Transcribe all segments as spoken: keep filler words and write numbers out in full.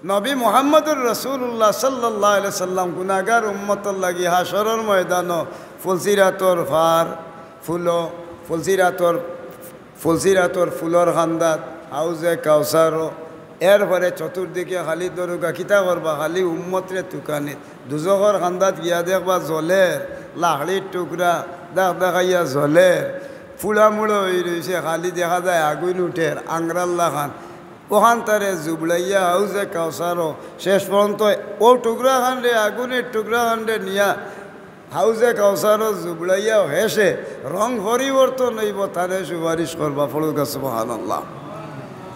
নবী মুহাম্মদুর রাসূলুল্লাহ সাল্লাল্লাহু আলাইহি সাল্লাম গুনাহগার উম্মতর লাগি হাশরর ময়দানো ফুলসিরাতর ফার, ফুলো, ফুলসিরাতর, ফুলসিরাতর ফুলর কান্দাত, হাউজে কাউসারো, এরপরে চতুর্দিকে খালি দরুগা কিতা করবা, খালি উম্মতরে তুকানিত। দুজখর কান্দাত গিয়া দেখবা জ্বলের, লাকড়ির টুকরা দাগ দেখাইয়া জ্বলের, ফুড়ামুড়ো অই রইছে, খালি দেখা যায় আগুন উঠের, আংরার লাখান। অখান তারে জুবড়াইয়া হাউজে কাউসারো শেষ পর্যন্ত অউ টুকরা খানরে, আগুনের টুকরা খানরে নিয়া হাউজে কাউসারো জুবড়াইয়া হেষে রং পরিবর্তন অইবো, তারে সুপারিশ করবা, পড়ুক্কা সুবহানাল্লাহ।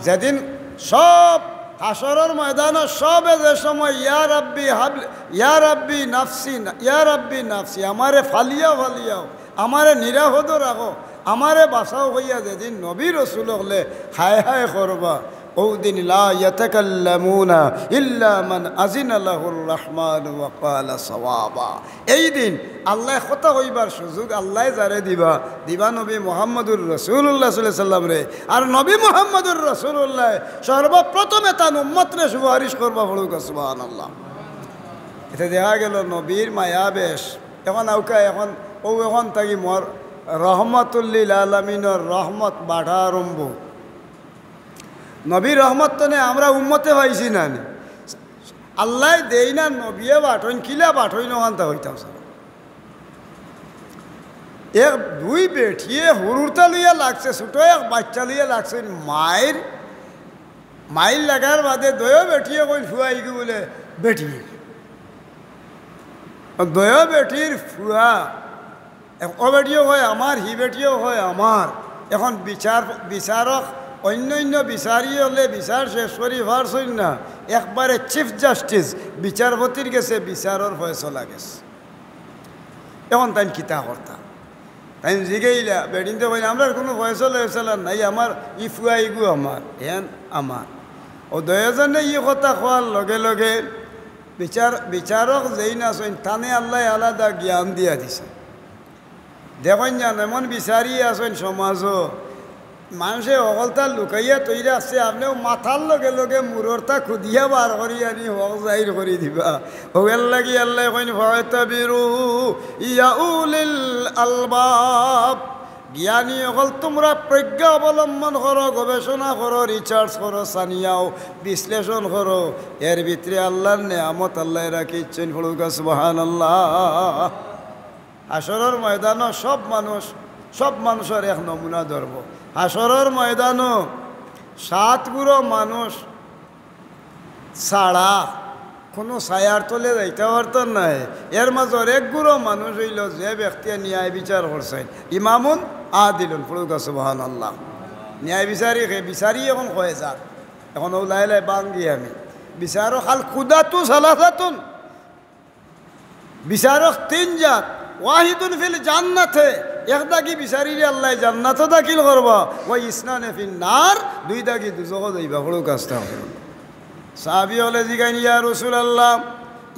যেদিন সব হাশরর ময়দানো সবে যে সময় ইয়া রাব্বি হাবলি, ইয়া রাব্বি নাফসি না, ইয়া রাব্বি নাফসি, আমারে ফালিয়াও ফালিয়াও, আমারে নিরাপদো রাখো, আমারে বাঁচাও কইয়া যেদিন নবী রসুল অকলে হায় হায় করবা, অউ দিন লা ইয়াতাকাল্লামুনা ইল্লা মান আজিনা লাহুর রহমান ওয়া ক্বালা সাওয়াবা। এই দিন আল্লায় কথা কইবার সুযোগ আল্লায় যারে দিবা, দিবা নবী মুহাম্মদুর রাসূলুল্লাহ সাল্লাল্লাহু আলাইহি সাল্লামরে। আর নবী মুহাম্মদুর রাসূলুল্লাহ সর্বপ্রথমে তান উম্মতরে সুপারিশ করবা, পড়ুক্কা সুবহানাল্লাহ। এতে দেখা গেল নবীর মায়া বেশ। এখন আউকা, এখন অউ এখন থাকি মোর রহমাতুল্লিল আলামিনর রহমত বাটা আরম্ভ। নবী রহমত তো নে, আমরা উম্মতে পাইছি না নি। আল্লায় দেই না, নবিয়ে বাটইন, কিলা বাটইন অখানতা কইতাম স্যার। এক দুই বেটিয়ে হুরুতা লইয়া লাগছে, ছোট এক বাইচ্চা লইয়া লাগছে, মাইর, মাইর লাগার বাদে দয়ো বেটিয়ে কইন ফুয়া ইগু বুলে বেটিয়ে। দয়ো বেটির ফুয়া। এক-, অউ বেটিও কয় আমার, হি বেটিও কয় আমার। এখন বিচার, বিচারক, অইন্য অইন্য বিচারি অকলে বিচার শেষ করি পারছইন না, একবারে চিফ জাস্টিস বিচারপতির গেছে বিচারর ফয়সলা গেছে। এখন তাইন কিতা করতা? তাইন জিগাইলা, বেটিন্তে কইন, "আমরার কুনু ফয়সলা ফয়সলা নাই, আমার ই ফুয়া ইগু আমার, হেন আমার।" অউ দয়জনে ই কথা কওয়ার লগে লগে বিচার-, বিচারক যেইন আছইন, তানে আল্লায় আলাদা জ্ঞান দিয়া দিছে। দেখইন যান, এমন বিচারি আছইন সমাজো, মানষে হকলতা লুকাইয়া থই রাখছে, আপনে অউ মাথার লগে লগে মুররতা খুদিয়া বার করি আনি হক জাহির করি দিবা। অউ এরলাগি আল্লায় কইন, "ফাতাবিরু ইয়া উলিল আলবাব।" জ্ঞানী অকল তুমরা প্রজ্ঞা অবলম্বন করো, গবেষণা করো, রিসার্চ করো, ছানিয়াও, বিশ্লেষণ করো। এর ভিতরে আল্লার নেয়ামত আল্লায় রাখিছইন, পড়ুক্কা সুবহানাল্লাহ। হাশরর ময়দানো সব মানুষ, সব মানুষর এক নমুনা ধরবো। হাশরর ময়দানো সাত গুরু মানুষ ছাড়া কুনু ছায়ার তলে যাইতা পারতা নায়। এর মাজর এক গুরু মানুষ অইলো যে ব্যক্তিয়ে ন্যায় বিচার করছইন, ইমামুন আদিলুন, পড়ুক্কা সুবহানাল্লাহ। ন্যায় বিচারি কে? বিচারি এখন কয় জাত, এখন অউ লাই লাই ভাঙ্গি আমি। বিচারক আল কুদাতু সালাসাতুন, বিচারক তিন জাত, ওয়াহিদুন ফিল জান্নাতে, এক দাগি বিচারিরে আল্লায় জান্নাতো দাখিল করবা, ওয়া ইসনানে ফিন নার, দুই দাগি দুজখো যাইবা, পড়ুক্কা আস্তাগফিরুল্লাহ। সাহাবী অকলে জিগাইন, "ইয়া রাসূলুল্লাহ,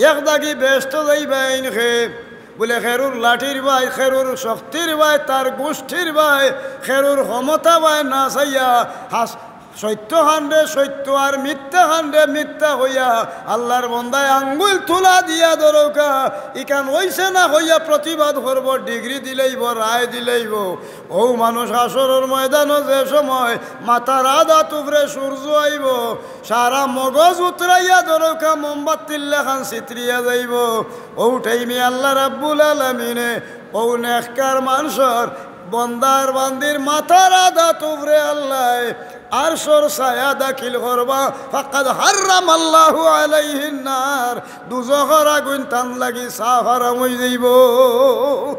এক দাগি বেহেস্তো যাইবা এইন কে?" বুলে, "কেরুর লাঠির বায়, কেরুর শক্তির বায়, তার গুষ্টির বায়, কেরুর ক্ষমতা বায় না চাইয়া, হাস-, সত্য খানরে সত্য আর মিথ্যা খানরে মিথ্যা কইয়া আল্লার বন্দায় আঙ্গুল তুলা দিয়া ধরউক্কা, ইখান অইছে না কইয়া প্রতিবাদ করবো, ডিগ্রি দিলাইবো, রায় দিলাইবো।" অউ মানুষ হাশরর ময়দানো যে সময় মাথার আদাত উপরে সূর্য আইবো, সারা মগজ উতরাইয়া ধরউক্কা মোমবাতির লাখান ছিতরিয়া যাইবো। অউ টাইমে আল্লাহ রাব্বুল আলামিনে অউ নেককার মানষর বন্দার বান্দির মাথার আদাত উপরে আল্লায় আরশর ছায়া দাখিল করবা। ফাকাদ হাররামাল্লাহু আলাইহিন নার, দুজখর আগুইন তান লাগি সাফ হারাম অই যাইবো।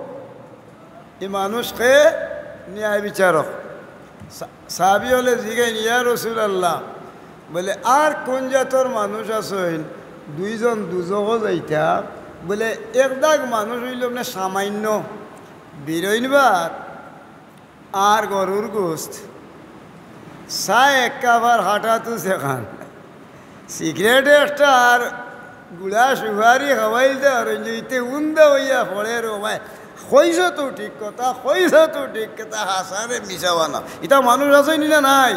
ই মানুষ কে? ন্যায় বিচারক। সা-, সাহাবী অকলে জিগাইন, "ইয়া রাসূলুল্লাহ, বুলে, আর কুন জাতর মানুষ আছইন, দুইজন দুজখো যাইতা?" বুলে, "এক দাগ মানুষ অইলো মানে সামান্য বিরইন ভাত আর গরুর গোস্ত, চা এক কাপ আর হাঁটাতু সেখান।" সিগারেট একটা আর গুড়া সুপারি খাওয়াইল দে, আর ওই যে ইতে উন্দা হইয়া পড়ে রে ভাই। কইছো তো ঠিক কথা, কইছো তো ঠিক কথা, হাসারে মিছা বানা। ইতা মানুষ আছইন নি না নাই?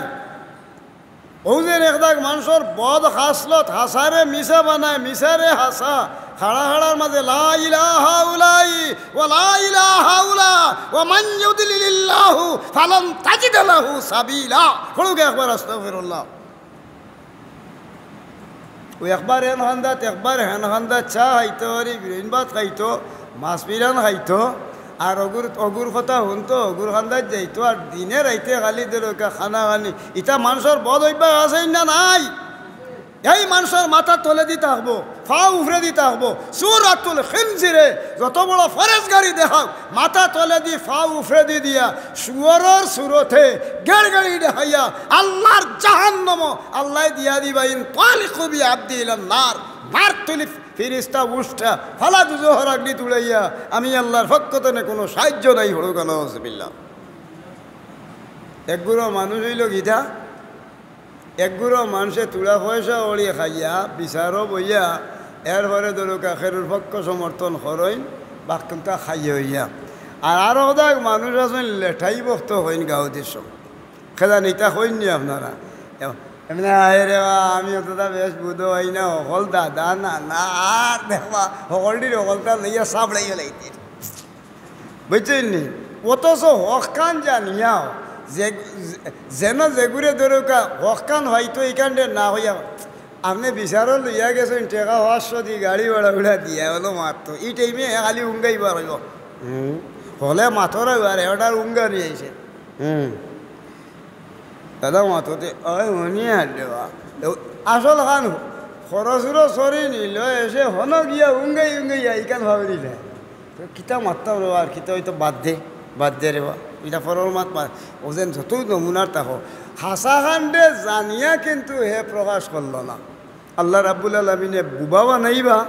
অউ যে একদাগ মানষর বদ খাসলত, হাছারে মিছা বানায়, মিছারে হাছা, খাড়া খাড়ার মাঝে লা ইলাহা উলাই ওয়া লা ইলাহা উলা ওয়া মান ইউদলিলিল্লাহু ফালান তাজিদা লাহু সাবিলা। পড়ুক একবার আস্তাগফিরুল্লাহ। অউ একবার এন খান্দাত, একবার হেন খান্দাত চা খাইতো, আর বিরিন ভাত খাইতো, মাছ পিরান খাইতো, আর অগুর, অগুর কথা হুনতো, অগুর খান্দাত যাইতো, আর দিনে রাইতে খালি দরকা খানা খানি। ইতা মানষর বদ অভ্যাস আছে না নাই? এই মানষর মাথা তলেদি থাকবো, ফাও উফরেদি থাকবো। সূরাতুল খিনজিরে যত বড় ফরেজগারি দেখাও, মাথা তলেদি ফাও উফরেদি দিয়া শুয়রর সুরতে গেড়গেড়ি দেখাইয়া আল্লার জাহান্নামো আল্লায় দিয়া দিবা, ইনতালিকু বিআবদি ইলান নার। মার তুলি ফিরিস্তা উষ্টা ফালা দুজহর আগ্নিত উড়াইয়া, আমি আল্লার পক্ষ তনে কুনু সাহায্য নাই। পড়ুক নাউজুবিল্লাহ। একগুরু মানুষ অইলো কিতা, একগুরু মানষে তুড়া পয়সা অড়ি খাইয়া, বিচারো বইয়া, এরপরে দরকা খেরুর পক্ষ সমর্থন করইন, বাক্কুন্তা খাইয়া অইয়া। আর আরক দাগ মানুষ আছইন লেঠাই বক্ত অইন গাউ দেশো। খেদা নিতা কইননি আপনারা? এম-, এমনে আয় রে বা, আমি অতটা বেশ বুঝো অই না, হকল দাদা, না, না, আর দেখবা, হকলটির হকলতা লইয়া সাবড়াই ফেলাইতে। বুঝছইন নি? অথচ হকখান জানিয়াও, যে, যে, যেন যেগুরে দরকা হকখান হয়তো ইখানরে না হইয়া, আপনে বিচারো লইয়া গেছইন, টেকা পাঁচশো দি গাড়ি ভাড়া উড়া দিয়া অইলো মাততো। ই টাইমে খালি উঙ্গাইবার অইবো। হুম। হকলে মাতরা আর এটার উঙ্গানি আইছে। হুম। দাদা মাততে, "ওই উনি আর দেওয়া।" আসল খান খরচুরো সরি নিল, এসে হন গিয়া উঙ্গাই উঙ্গাই ইখান ভাবি দিলে। তো কিতা মাততাম রে বা, আর কিতা অইতো বাদ দে, বাদ দে রে বা। ইটা পরর মাত মাত। ও যেন যতই নমুনার তাকো। হাছা খানরে জানিয়া কিন্তু হে প্রকাশ করলো না। আল্লাহ রাব্বুল আলামিনে বুবা বানাইবা,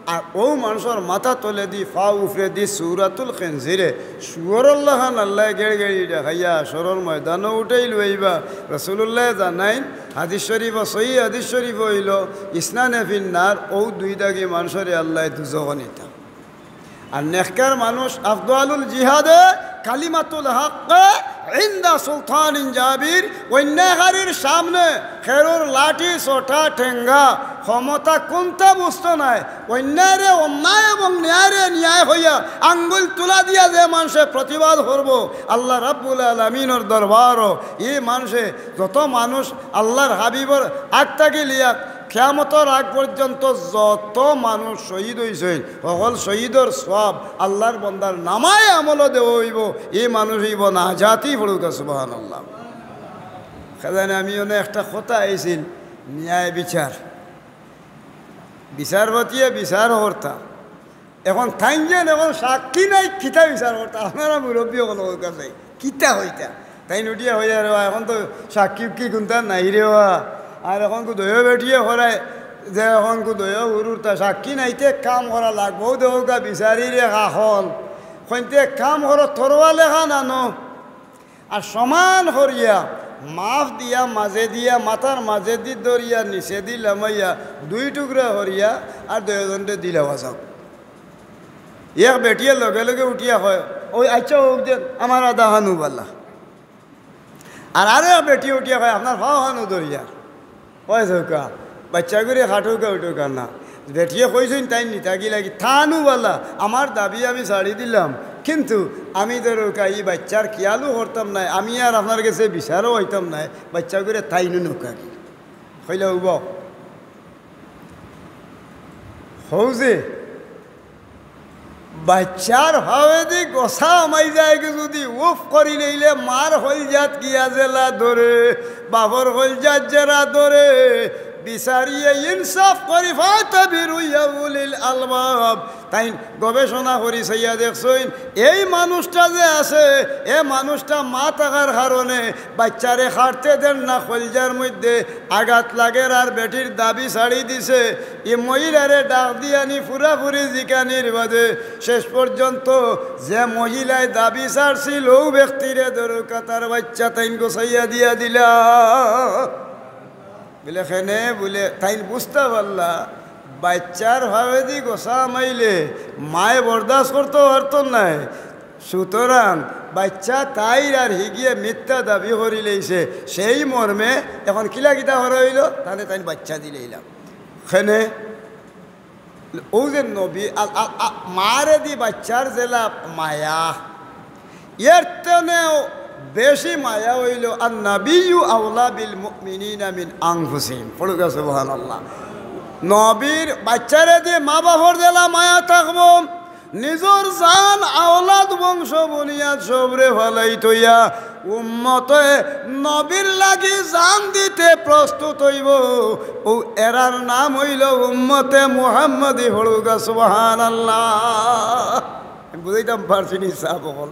আর অউ মানষর মাথা তলেদি, ফাও উফরেদি, সূরাতুল খিনজিরে, শুয়রর লাখান আল্লায় গেড়গেড়ি দেখাইয়া হাশরর ময়দানো উঠাই লইবা। রাসূলুল্লায় জানাইন, হাদিস শরীফ, সহি হাদিস শরীফ অইলো, ইসনানে ফিন নার, অউ দুই দাগি মানষরে আল্লায় দুজখো নিতা। আর নেককার মানুষ, আফদালুল জিহাদে কালিমাতুল হক ইনদা সুলতানিন জাবির, অন্যায়কারীর সামনে খেরুর লাঠি, সোটা, ঠেঙ্গা, ক্ষমতা কুন্তা বুঝতো নায়। অন্যায়রে অন্যায় এবং ন্যায়রে ন্যায় কইয়া আঙ্গুল তুলা দিয়া যে মানষে প্রতিবাদ করবো আল্লাহ রাব্বুল আলামিনর দরবারো, ই মানষে যত মানুষ আল্লাহর হাবিবর আগ থাকি লিয়া কিয়ামতর আগ পর্যন্ত যত মানুষ শহীদ অইছইন, হকল শহীদর সওয়াব আল্লাহর বন্দার নামায়ে আমলো দেওয়া অইবো, ই মানুষ অইবো নাজাতি। পড়ুক্কা সুবহানাল্লাহ। খাজানে আমি অনে একটা কথা আইছিল, ন্যায় বিচার, বিচারপতিয়ে বিচার করতা, এখন তাইন যেন এখন সাক্ষী নাই, কিতা বিচার করতা? আপনারা মুরব্বি অকলর কাছে কিতা কইতা? তাইন উঠিয়া কইয়া, "রে বা, এখন তো সাক্ষী উক্ষী কুন্তা নাই রে বা।" আর এখন কুদয় বেটিয়ে করায় যে এখন কুদয় হুরুর তা সাক্ষী নাইতে কাম করা লাগবো। অউ দেখউক্কা বিচারিরে কাকল, কইনতে কাম করো, তরোয়াল এখান আনো। আর সমান করিয়া মাফ দিয়া, মাঝে দিয়া, মাথার মাঝেদি ধরিয়া, নিচেদি লামাইয়া, দুই টুকরা করিয়া আর দুইওজনরে দিলাওয়া যাউক। এক বেটিয়ে লগে লগে উঠিয়া কয়, "ওই আইচ্ছা, অউক দেন, আমার আধা খানউ বালা।" আর আরো এক বেটিয়ে উঠিয়া কয়, "আপনার পাও খানউ ধরিয়া।" কয় যাউক্কা, বাইচ্চাগুরে খাটউক্কা উঠউক্কা না। বেটিয়ে কইছইন তাইন নিতাগি লাগি, তানউ বালা, আমার দাবি আমি ছাড়ি দিলাম, কিন্তু আমি ধরউক্কা ই বাইচ্চার খিয়ালউ করতাম নায়, আমি আর আপনার গেছে বিচারও অইতাম নায়, বাইচ্চাগুরে তাইনউ নেউক্কাগি। কইলা, "উবাও।" কও যে, বাইচ্চার ফাওয়েদি গোসা হামাই যায়গি যুদি উফ করি লইলে মার কইলজাত গিয়া যেলা ধরে, বাফর কইলজাত যেলা ধরে, বিচারিয়ে ইনসাফ করি ফাতাবিরু ইয়া উলিল আলবাব। তাইন গবেষণা করি চাইয়া দেখছইন, এই মানুষটা যে আছে, এ মানুষটা মা থাকার কারণে বাইচ্চারে কাটতে দের না, কইলজার মধ্যে আঘাত লাগের আর বেটির দাবি ছাড়ি দিছে। ই মহিলারে ডাক দিয়া আনি পুরাপুরি জিকানির বাদে শেষ পর্যন্ত যে মহিলায় দাবি ছাড়ছিল, অউ ব্যক্তিরে ধরউক্কা তার বাইচ্চা তাইন গোসাইয়া দিয়া দিলা। বুলে, "কেনে?" বুলে, তাইন বুঝতা পারলা, বাইচ্চার ফাওয়েদি গোসা হামাইলে মায়ে বরদাস্ত করতো পারতো নায়। সুতরাং বাইচ্চা তাইর আর হিগিয়ে মিথ্যা দাবি করিলাইছে, সেই মর্মে এখন কিলা কিতা করা অইলো, তানে তাইন বাইচ্চা দিলাইলা। খেনে অউ যে নবী, আল-, আল-, আ-, মারে দি বাইচ্চার যেলা মায়া, এর তনেও বেশি মায়া অইলো, "আন নাবিয়্যু আওলা বিল মুমিনিনা মিন আনফুসিহিম।" পড়ুক্কা সুবহানাল্লাহ। নবীর বাইচ্চারে দি মা বাফর যেলা মায়া থাকবো, নিজর জান, আওলাদ, বংশ, বুনিয়াদ সবরে ফালাই থইয়া উম্মতে নবীর লাগি জান দিতে প্রস্তুত অইবো, অউ এরার নাম অইলো উম্মতে মুহাম্মদী। পড়ুক্কা সুবহানাল্লাহ। আমি বুঝাইতাম পারছি নি সাব অকল?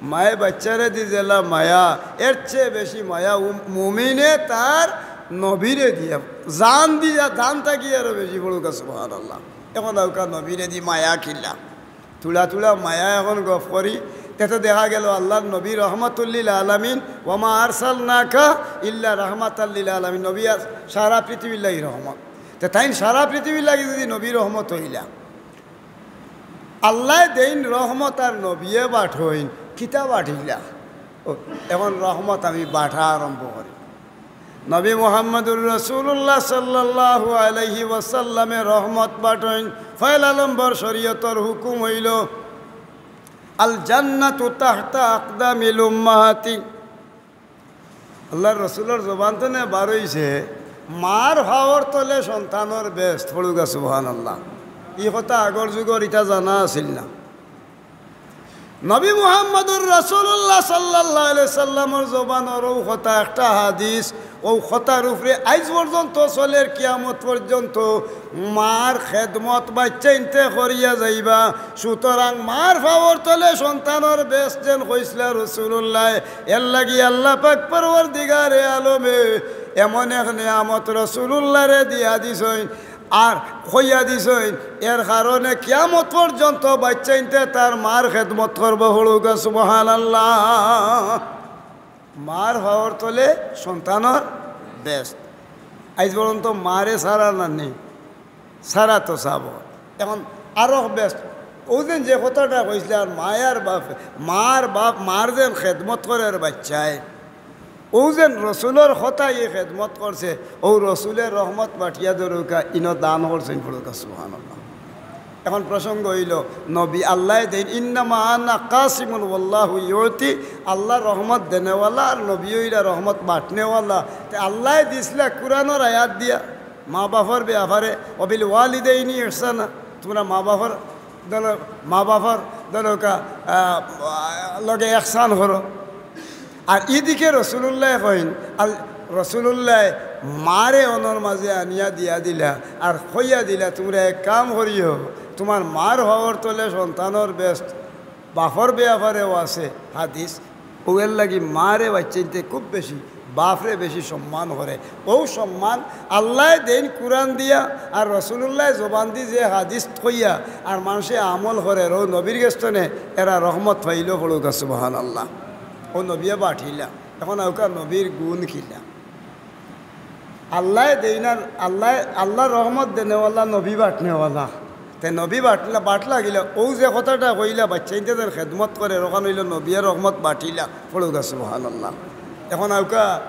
মায়ে বাইচ্চারে দি যেলা মায়া, এর চেয়ে বেশি মায়া উম-, মুমিনে তার নবীরে দিয়া, জান দিয়া, জান থাকি আরো বেশি। পড়ুক্কা সুবহানাল্লাহ। এখন আউক্কা নবীরে দি মায়া কিলা? থুড়া থুড়া মায়া এখন গফ করি, তে তো দেখা গেলো আল্লার নবী রহমাতুল্লিল আলামিন, "ওয়া মা আরসালনাকা ইল্লা রাহমাতাল লিল আলামিন", নবী আর সারা পৃথিবীর লাগি রহমত। তে তাইন সারা পৃথিবীর লাগি যুদি নবী রহমত অইলা, আল্লায় দেইন রহমত আর নবিয়ে বাটইন, কিতা বাটিলা? ও, এখন রহমত আমি বাটা আরম্ভ করি। নবী মুহাম্মদুর রাসূলুল্লাহ সাল্লাল্লাহু আলাইহি ওয়াসাল্লামে রহমত বাটইন। পয়লা নম্বর শরীয়তর হুকুম অইলো, "আল জান্নাতু তাহতা আকদামিল উম্মাহাতি।" আল্লার রসুলর জবান তনে বার অইছে, "মার পাওর তলে সন্তানর বেহেস্ত।" পড়ুক্কা সুবহানাল্লাহ। ই কথা আগর যুগর ইতা জানা আছিল না। নবী মুহাম্মদুর রাসূলুল্লাহ সাল্লাল্লাহু আলাইহি সাল্লামর জবানর অউ কথা, একটা হাদিস, অউ কথার উপরে আইজ পর্যন্ত চলের, কিয়ামত পর্যন্ত মার খেদমত বাইচ্চাইন্তে করিয়া যাইবা। সুতরাং মার পাওর তলে সন্তানর বেহেস্ত যেন কইছলা রসুলুল্লায়, এর লাগি আল্লাহ পাক পরওয়ারদিগারে আলমে এমন এক নিয়ামত রসুলুল্লারে দিয়া দিছইন, আর কইয়া দিছইন, এর কারণে কিয়ামত পর্যন্ত বাইচ্চাইন্তে তার মার খেদমত করবো। পড়ুক্কা সুবহানাল্লাহ। মার পাওর তলে সন্তানর বেহেস্ত। আইজ পর্যন্ত মারে সারা না নি, সারা তো সাব। এখন আরো বেহেস্ত। অউ দিন যে কথাটা কইছলা, আর মায়ার বাপ, মার বাপ, মার যেন খেদমত করের বাইচ্চায়, অউ যেন রসুলর কথায় ই খেদমত করছে, অউ রসুলে রহমত বাটিয়া ধরুক্কা, ইনো দান করছইন। পড়ুক্কা সুবহানাল্লাহ। এখন প্রসঙ্গ অইলো, নবী আল্লায় দেইন, "ইন্নামা আনা কাসিমুন ওয়াল্লাহু ইউতি", আল্লাহ রহমত দেনেওয়ালা আর নবী অইলা রহমত বাটনেওয়ালা। তে আল্লায় দিছলা কুরআনর আয়াত দিয়া, মা বাফর বেয়াপারে, "ওয়াবিল ওয়ালিদাইনি ইহসানা", তুমরা মা বাফর দল-, মা বাফর দলকা, আহ, লগে এহসান করো। আর ইদিকে রসুলুল্লায় কইন, আল-, রসুলুল্লায় মারে অনর মাঝে আনিয়া দিয়া দিলা, আর কইয়া দিলা, "তুমরা এক কাম করিও, তুমার মার পাওর তলে সন্তানর বেহেস্ত।" বাফর বেয়াপারেও আছে হাদিস, অউ এর লাগি মারে বাইচ্চাইন্তে খুব বেশি, বাফরে বেশি সম্মান করে। অউ সম্মান আল্লায় দেইন কুরআন দিয়া, আর রসুলুল্লায় জবান দি যে হাদিস কইয়া, আর মানষে আমল করের, অউ নবীর গেছ তনে এরা রহমত পাইলো। পড়ুক্কা সুবহানাল্লাহ। অউ নবিয়ে বাটিলা। এখন আউক্কা নবীর গুণ কিলা? আল্লায় দেইন আর আল্লায়, আল্লার রহমত দেনেওয়ালা, নবী বাটনেওয়ালা। তে নবী বাটলা, বাটলা কিলা, অউ যে কথাটা কইলা, বাইচ্চাইন্তে যেন খেদমত করের, অখান অইলো নবিয়ে রহমত বাটিলা। পড়ুক্কা সুবহানাল্লাহ। এখন আউক্কা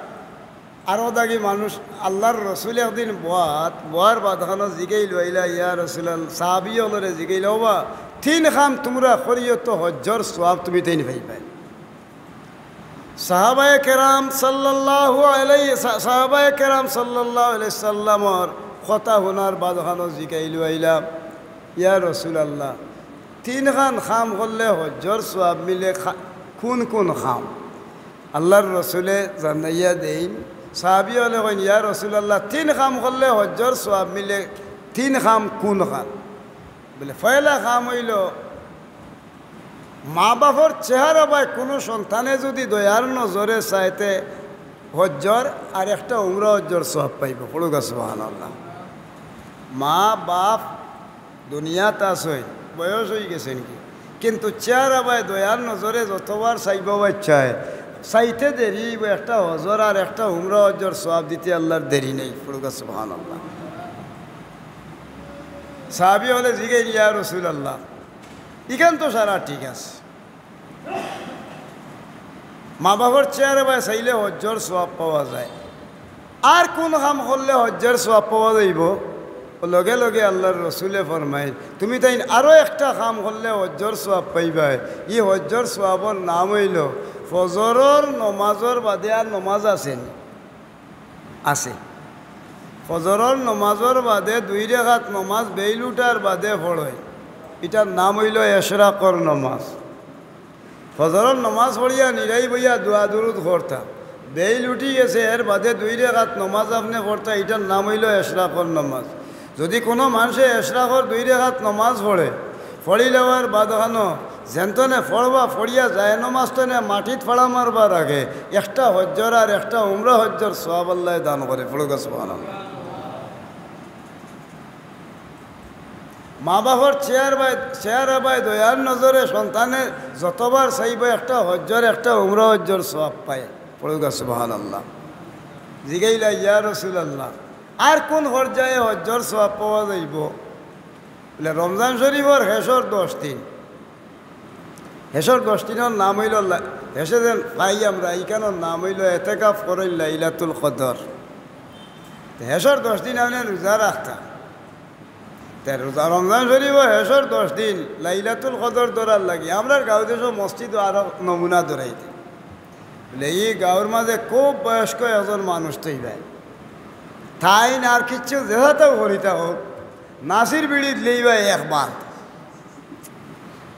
আরো দাগি মানুষ, আল্লার রসুল একদিন বওয়াত, বওয়ার বাদখানো জিগাইল অইলা, "ইয়া রাসুলাল্লাহ", সাহাবি অকলরে জিগাইল, "ওবা, তিন কাম তুমরা করিও তো হজ্জর সওয়াব তুমি তাইন পাইবায়।" সাহাবায়ে কেরাম সাল্লাল্লাহু আলাইহি, সা-, সাহাবায়ে কেরাম সাল্লাল্লাহু আলাইহি সাল্লামর কথা হুনার বাদখানো জিগাইল অইলা, "ইয়া রাসুলাল্লাহ, তিন খান কাম করলে হজ্জর সওয়াব মিলে, খা-, কুন কুন কাম?" আল্লার রসুলে জানাইয়া দেইন, সাহাবি অকলে কইন, "ইয়া রাসুলাল্লাহ, তিন কাম করলে হজ্জর সওয়াব মিলে, তিন কাম কুন খান?" বলে, পয়লা কাম অইলো, মা বাফর চেহারা বায় কুনু সন্তানে যুদি দয়ার নজরে চায় তে হজ্জর আর একটা উমরা হজ্জর সওয়াব পাইবো। পড়ুক্কা সুবহানাল্লাহ। মা বাফ দুনিয়াত আছইন, বয়স অইগেছে নি, কিন্তু চেহারা বায় দয়ার নজরে যতবার চাইবা বাইচ্চায়, চাইতে দেরি অইবো, একটা হজ্জর আর একটা উমরা হজ্জর সওয়াব দিতে আল্লার দেরি নাই। পড়ুক্কা সুবহানাল্লাহ। সাহাবি অকলে জিগাইন, "ইয়া রাসুলাল্লাহ, ইখান তো সারা ঠিক আছে, মা বাফর চেহারা বায় চাইলে হজ্জর সওয়াব পাওয়া যায়। আর কুন কাম করলে হজ্জর সওয়াব পাওয়া যাইবো? লগে লগে আল্লার রসুলে ফরমাইন, তুমি তাইন আরো একটা কাম করলে হজ্জর সওয়াব পাইবায়। ই হজ্জর সওয়াবর নাম অইলো, ফজরর নমাজর বাদে আর নমাজ আছে নি? আছে। ফজরর নমাজর বাদে দুই রেকাত নমাজ বেইল উঠার বাদে পড়ইন, ইটার নাম অইলো এশরাকর নমাজ। ফজরর নমাজ পড়িয়া নিরাই বইয়া দোয়া দুরুদ করতা, বেইল উঠি গেছে, এর বাদে দুই রেকাত নমাজ আপনে পড়তা, ইটার নাম অইলো এশরাকর নমাজ। যুদি কুনু মানষে এশরাকর দুই রেকাত নমাজ পড়ে, পড়ি লওয়ার বাদ খানো যেনতনে পড়বা, পড়িয়া যায় নমাজ তনে মাটিত ফাড়া মারবার আগে একটা হজ্জর আর একটা উমরা হজ্জর সওয়াব আল্লায় দান করে। পড়ুক্কা সুবহানাল্লাহ। মা বাফর চেহারা বায়, চেহারা বায় দয়ার নজরে সন্তানে যতবার চাইবো একটা হজ্জর একটা উমরা হজ্জর সওয়াব পায়। পড়ুক্কা সুবহানাল্লাহ। জিগাইলা, ইয়া রাসুলাল্লাহ, আর কুন পর্যায়ে হজ্জর সওয়াব পাওয়া যাইবো? বুলে, রমজান শরিফর হেশর দশ দিন। হেশর দশ দিনর নাম অইলো লা-, হেশে যেন পাই আমরা, ইখানর নাম অইলো এতেকাফ করইন লাইলাতুল কদর। তে হেশর দশ দিন আপনে রোজা রাখতা। তে রোজা, রমজান শরিফর হেশর দশ দিন লাইলাতুল কদর ধরার লাগি আমরার গাঁও দেশো মসজিদো আরো নমুনা ধরাইতে। বুলে, ই গাঁওর মাজে খুব বয়স্ক একজন মানুষ থইবায়, তাইন আর কিচ্ছু যেতাউ করিতা অউক, নাসির বিড়ি দিলেইবায় একবার,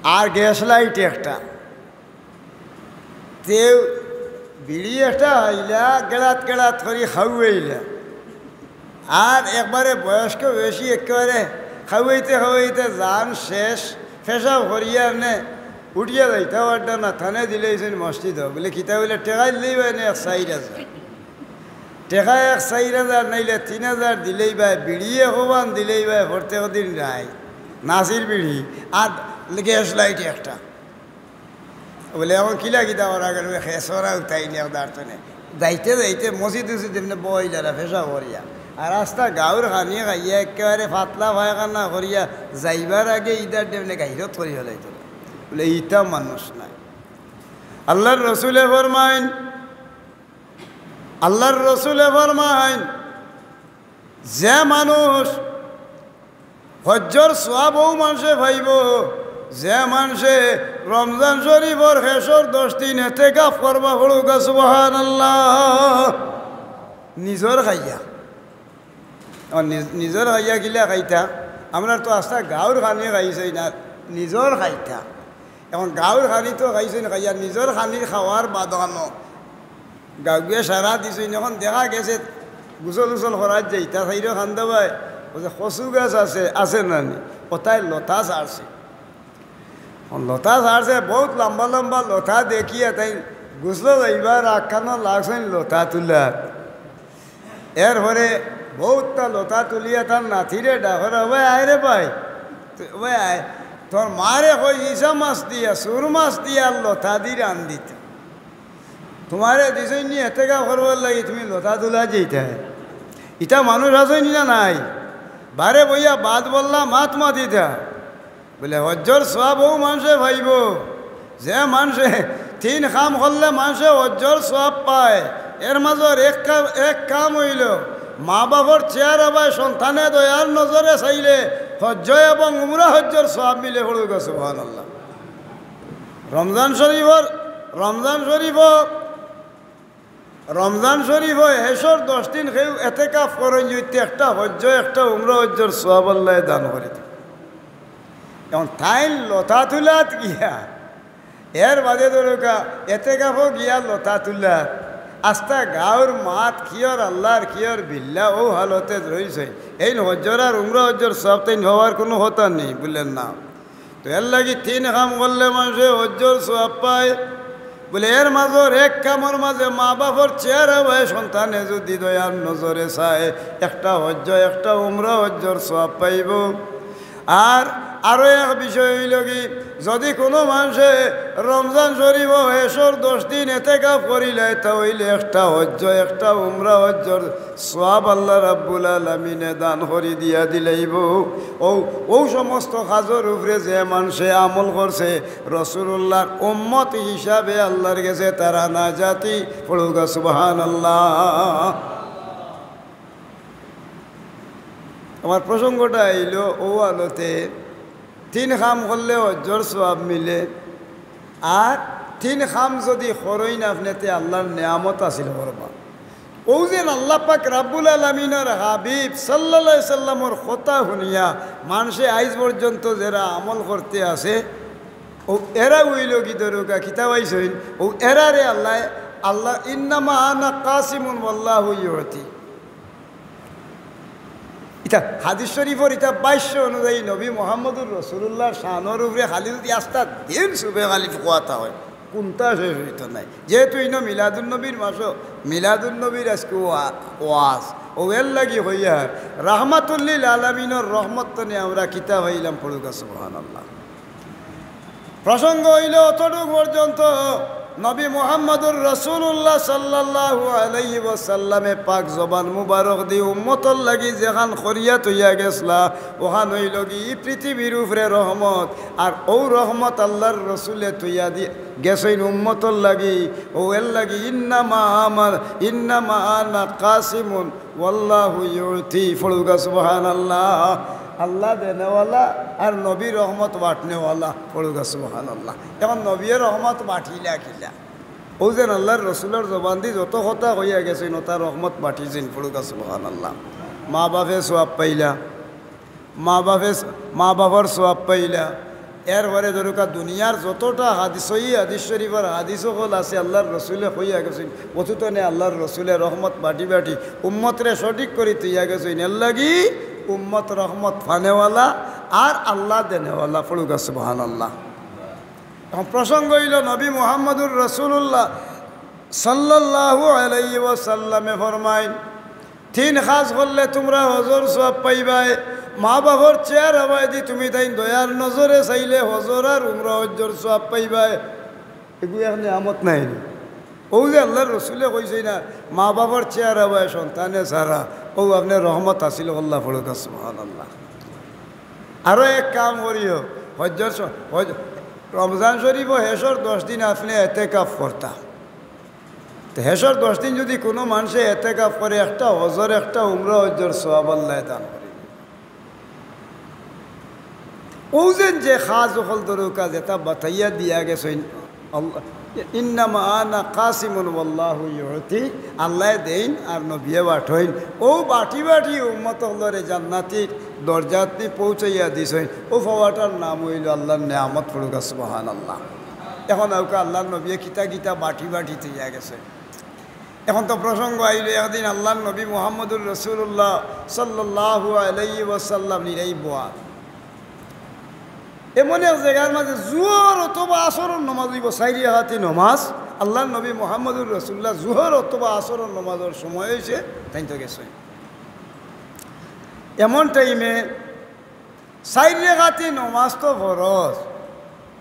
আর গ্যাস লাইট একটা। তেউ বিড়ি একটা খাইলা, গেড়াত গেড়াত করি খাওয়াইলা। আর একবারে বয়স্ক বেশি, একেবারে খাওয়াইতে খাওয়াইতে জান শেষ, পেশাব করিয়া এমনে উঠিয়া যাইতা পারতা না, তানে দিলাইছইন মসজিদো। বুলে, কিতা? বুলে, টেকা দিলেইবায় নে এক চাইর হাজার। টেকা এক চাইর হাজার নাইলে তিন হাজার দিলেইবায়, বিড়ি একোবান দিলেইবায়, পরতেক দিন রাইত নাসির বিড়ি আর গ্যাস লাইট একটা। বুলে, অখন কিলা কিতা করা গেল? খেসরা উঠাই নিয়ে দাঁড় তনে। যাইতে যাইতে মসজিদ উসজিদ এমনে বইলারা পেশাব করিয়া। আর আস্তা গাউর খানি খাইয়া একেবারে পাতলা পায়খানা করিয়া যাইবার আগে ইদার ডেমনে গাইরত করি ফেলাইতো। বুলে, ইতা মানুষ নায়। আল্লার রসুলে ফরমাইন, আল্লার রসুলে ফরমাইন, যে মানুষ হজ্জর সওয়াব অউ মানষে পাইবো, যে মানষে রমজান শরিফর হেশর দশ দিন এতেকাফ করবা, পড়ুক্কা সুবহানাল্লাহ। নিজর খাইয়া। অখন নিজ-, নিজর খাইয়া কিলা খাইতা? আমরার তো আস্তা গাউর খানি খাইছইন না, নিজর খাইতা। অখন গাউর খানি তো খাইছইন না, খাইয়া নিজর খানি খাওয়ার বাদ অখানো গাউগুয়ে সারা দিছইন। অখন দেখা গেছে গোসল উসল করার যাইতা, চাইরো কান্দা বায়, অউ যে কচু গাছ আছে, আছে না নি? অতায় লতা ছাড়ছে। অখন লতা ছাড়ছে, বউত লম্বা লম্বা লতা দেখিয়া তাইন গোসলো যাইবার আগ খানো লাগছইন লতা তুলাত। এরপরে বউততা লতা তুলিয়া তার নাতিরে ডাকরা, "ওবায় আয় রে বায়, তুই ওবায় আয়, তোর মারে কই ইছা মাছ দিয়া, সুর মাছ দিয়া আর লতা দি রান্দিতা। তুমারে দিছইন নি এতেকাফ করবার লাগি, তুমি লতা তুলাত যাইতায়? ইতা মানুষ আছইন নি না নাই? বারে বইয়া বাদ বললা, মাত মাতিতা।" বুলে, হজ্জর সওয়াব অউ মানষে পাইবো, যে মানষে তিন কাম করলে মানষে হজ্জর সওয়াব পায়। এর মাজর এক কা-, এক কাম অইলো, মা বাফর চেহারা বায় সন্তানে দয়ার নজরে চাইলে হজ্জ এবং উমরা হজ্জর সওয়াব মিলে, পড়ুক্কা সুবহানাল্লাহ। রমজান শরিফর, রমজান শরিফর রমজান শরিফো হেশর দশ দিন কেউ এতেকাফ করইন যুদি, একটা হজ্জ, একটা উমরা হজ্জর সওয়াব আল্লায় দান করি দেইন। অখন তাইন লতা তুলাত গিয়া, এর বাদে ধরউক্কা এতেকাফো গিয়া লতা তুলাত, আস্তা গাউর মাত কিয়র আল্লার কিয়র বিল্লা অউ হালতে রইছইন। এইন হজ্জর আর উমরা হজ্জর সওয়াব তাইন পাওয়ার কুনু কথা নি, বুলের না। তো এরলাগি তিন কাম করলে মানষে হজ্জর সওয়াব পায়। বুলে, এর মাজর এক কামর মাজে মা বাফর চেহারা বায় সন্তানে যুদি দয়ার নজরে চায়, একটা হজ্জ, একটা উমরা হজ্জর সওয়াব পাইবো। আর আরো এক বিষয় অইলো কি, যুদি কুনু মানষে রমজান শরিফো হেশর দশ দিন এতেকাফ করিলায়, তা অইলে একটা হজ্জ, একটা উমরা হজ্জর সওয়াব আল্লাহ রাব্বুল আলামিনে দান করি দিয়া দিলাইবো। অউ, অউ সমস্ত কাজর উপরে যে মানষে আমল করছে, রসুলুল্লাহর উম্মত হিসাবে আল্লাহর গেছে তারা নাজাতি। পড়ুক্কা সুবহানাল্লাহ। আমার প্রসঙ্গটা আইলো অউ আলোতে, তিন কাম করলে হজ্জর সওয়াব মিলে, আর তিন কাম যুদি করইন আপনে, তে আল্লাহর নিয়ামত হাসিল করবা। অউ যেন আল্লাহ পাক রাব্বুল আলামিনর হাবিব সাল্লাল্লাহু আলাইহি সাল্লামর কথা হুনিয়া মানষে আইজ পর্যন্ত যেরা আমল করতে আছে, অউ এরা অইলো কি ধরুক্কা, কিতা পাইছইন, অউ এরারে আল্লাহ, আল্লাহ, "ইন্নামা আনা কাসিমুন ওয়াল্লাহু ইউতি।" ইটা হাদিস শরিফর ইটা ভাষ্য অনুযায়ী নবী মুহাম্মদুর রাসূলুল্লাহর শানর উপরে খালি যুদি আস্তা দিন সুবে খালি কওয়াতা অয়, কুন্তা শেষ অইতো নায়। যেহেতু ইনো মিলাদুন নবীর মাসো, মিলাদুন নবীর আইজকু ওয়া-, ওয়াজ, অউ এরলাগি কইয়ার, রাহমাতুল্লিল আলামিনর রহমত তনে আমরা কিতা পাইলাম, পড়ুক্কা সুবহানাল্লাহ। প্রসঙ্গ অইলো অতটুক পর্যন্ত, নবী মুহাম্মদুর রাসূলুল্লাহ সাল্লাল্লাহু আলাইহি ওয়াসাল্লামে পাক জবান মুবারক দি উম্মতর লাগি যেখান করিয়া থইয়া গেছলা, অখান অইলো কি ই পৃথিবীর উপরে রহমত, আর অউ রহমত আল্লাহর রসুলে থইয়া দি গেছইন উম্মতর লাগি, অউ এরলাগি ইন্নামা আমার, ইন্নামা আনা কাসিমুন ওয়াল্লাহু ইউতি, পড়ুক্কা সুবহানাল্লাহ। আল্লাহ দেনেওয়ালা আর নবী রহমত বাটনেওয়ালা, পড়ুক্কা সুবহানাল্লাহ। এখন নবীয়ে রহমত বাটিলা কিলা? অউ যেন আল্লাহর রসুলর জবান দি যত কথা কইয়া গেছইন, অতা রহমত বাটিছইন, পড়ুক্কা সুবহানাল্লাহ। মা বাপে সওয়াব পাইলা, মা বাপে, মা বাপর সওয়াব পাইলা। এরপরে ধরুক্কা দুনিয়ার যতটা হাদিস, সহি হাদিস শরিফর হাদিস অকল আছে, আল্লাহর রসুলে কইয়া গেছইন, অতু তনে আল্লাহর রসুলে রহমত বাটি বাটি উম্মতরে সঠিক করি থইয়া গেছইন। এরলাগি উম্মত রহমত পানেওয়ালা আর আল্লাহ দেনেওয়ালা, পড়ুক্কা সুবহানাল্লাহ। এখন প্রসঙ্গ অইলো নবী মুহাম্মদুর রাসূলুল্লাহ সাল্লাল্লাহু আলাইহি ওয়াসাল্লামে ফরমাইন, তিন কাজ করলে তুমরা হজর সওয়াব পাইবায়। মা বাপর চেহারা বায়দি তুমি তাইন দয়ার নজরে চাইলে হজর আর উমরা হজ্জর সওয়াব পাইবায়। এগু এক নিয়ামত নায়নি? অউ যে আল্লাহর রসুলে কইছইন না, মা বাপর চেহারা বায় সন্তানে চারা, অউ আপনে রহমত হাসিল করলা, পড়ুক্কা সুবহানাল্লাহ। আরো এক কাম করিও, হজ্জর স-, হজ-, রমজান শরিফো হেশর দশ দিন আপনে এতেকাফ করতা। তে হেশর দশ দিন যুদি কুনু মানষে এতেকাফ করে, একটা হজর, একটা উমরা হজ্জর সওয়াব আল্লায় দান করি। অউ যেন যে কাজ অকল ধরুক্কা যেতা বাতাইয়া দিয়া গেছইন, আল্লাহ, ইন্নামা আনা কাসিমুন ওয়াল্লাহু ইউতি, আল্লায় দেইন আর নবীয়ে বাটইন। অউ বাটি বাটি উম্মত অকলরে জান্নাতির দরজাত নি পৌঁছাইয়া দিছইন। অউ পাওয়াটার নাম অইলো আল্লাহর নিয়ামত, পড়ুক্কা সুবহানাল্লাহ। এখন আউক্কা আল্লাহর নবীয়ে কিতা কিতা বাটি বাটি থইয়া গেছইন। এখন তো প্রসঙ্গ আইলো, একদিন আল্লাহর নবী মুহাম্মদুর রাসূলুল্লাহ সাল্লাল্লাহু আলাইহি ওয়াসাল্লাম নিরাই বওয়া। এমন এক জাগার মাঝে জুহর অথবা আসরর নমাজ অইবো, চাইর রাকাতি নমাজ। আল্লাহর নবী মুহাম্মদুর রাসূলুল্লাহ জুহর অথবা আসরর নমাজর সময় অইছে, তাইন তো গেছইন। এমন টাইমে চাইর রাকাতি নমাজ তো ফরজ,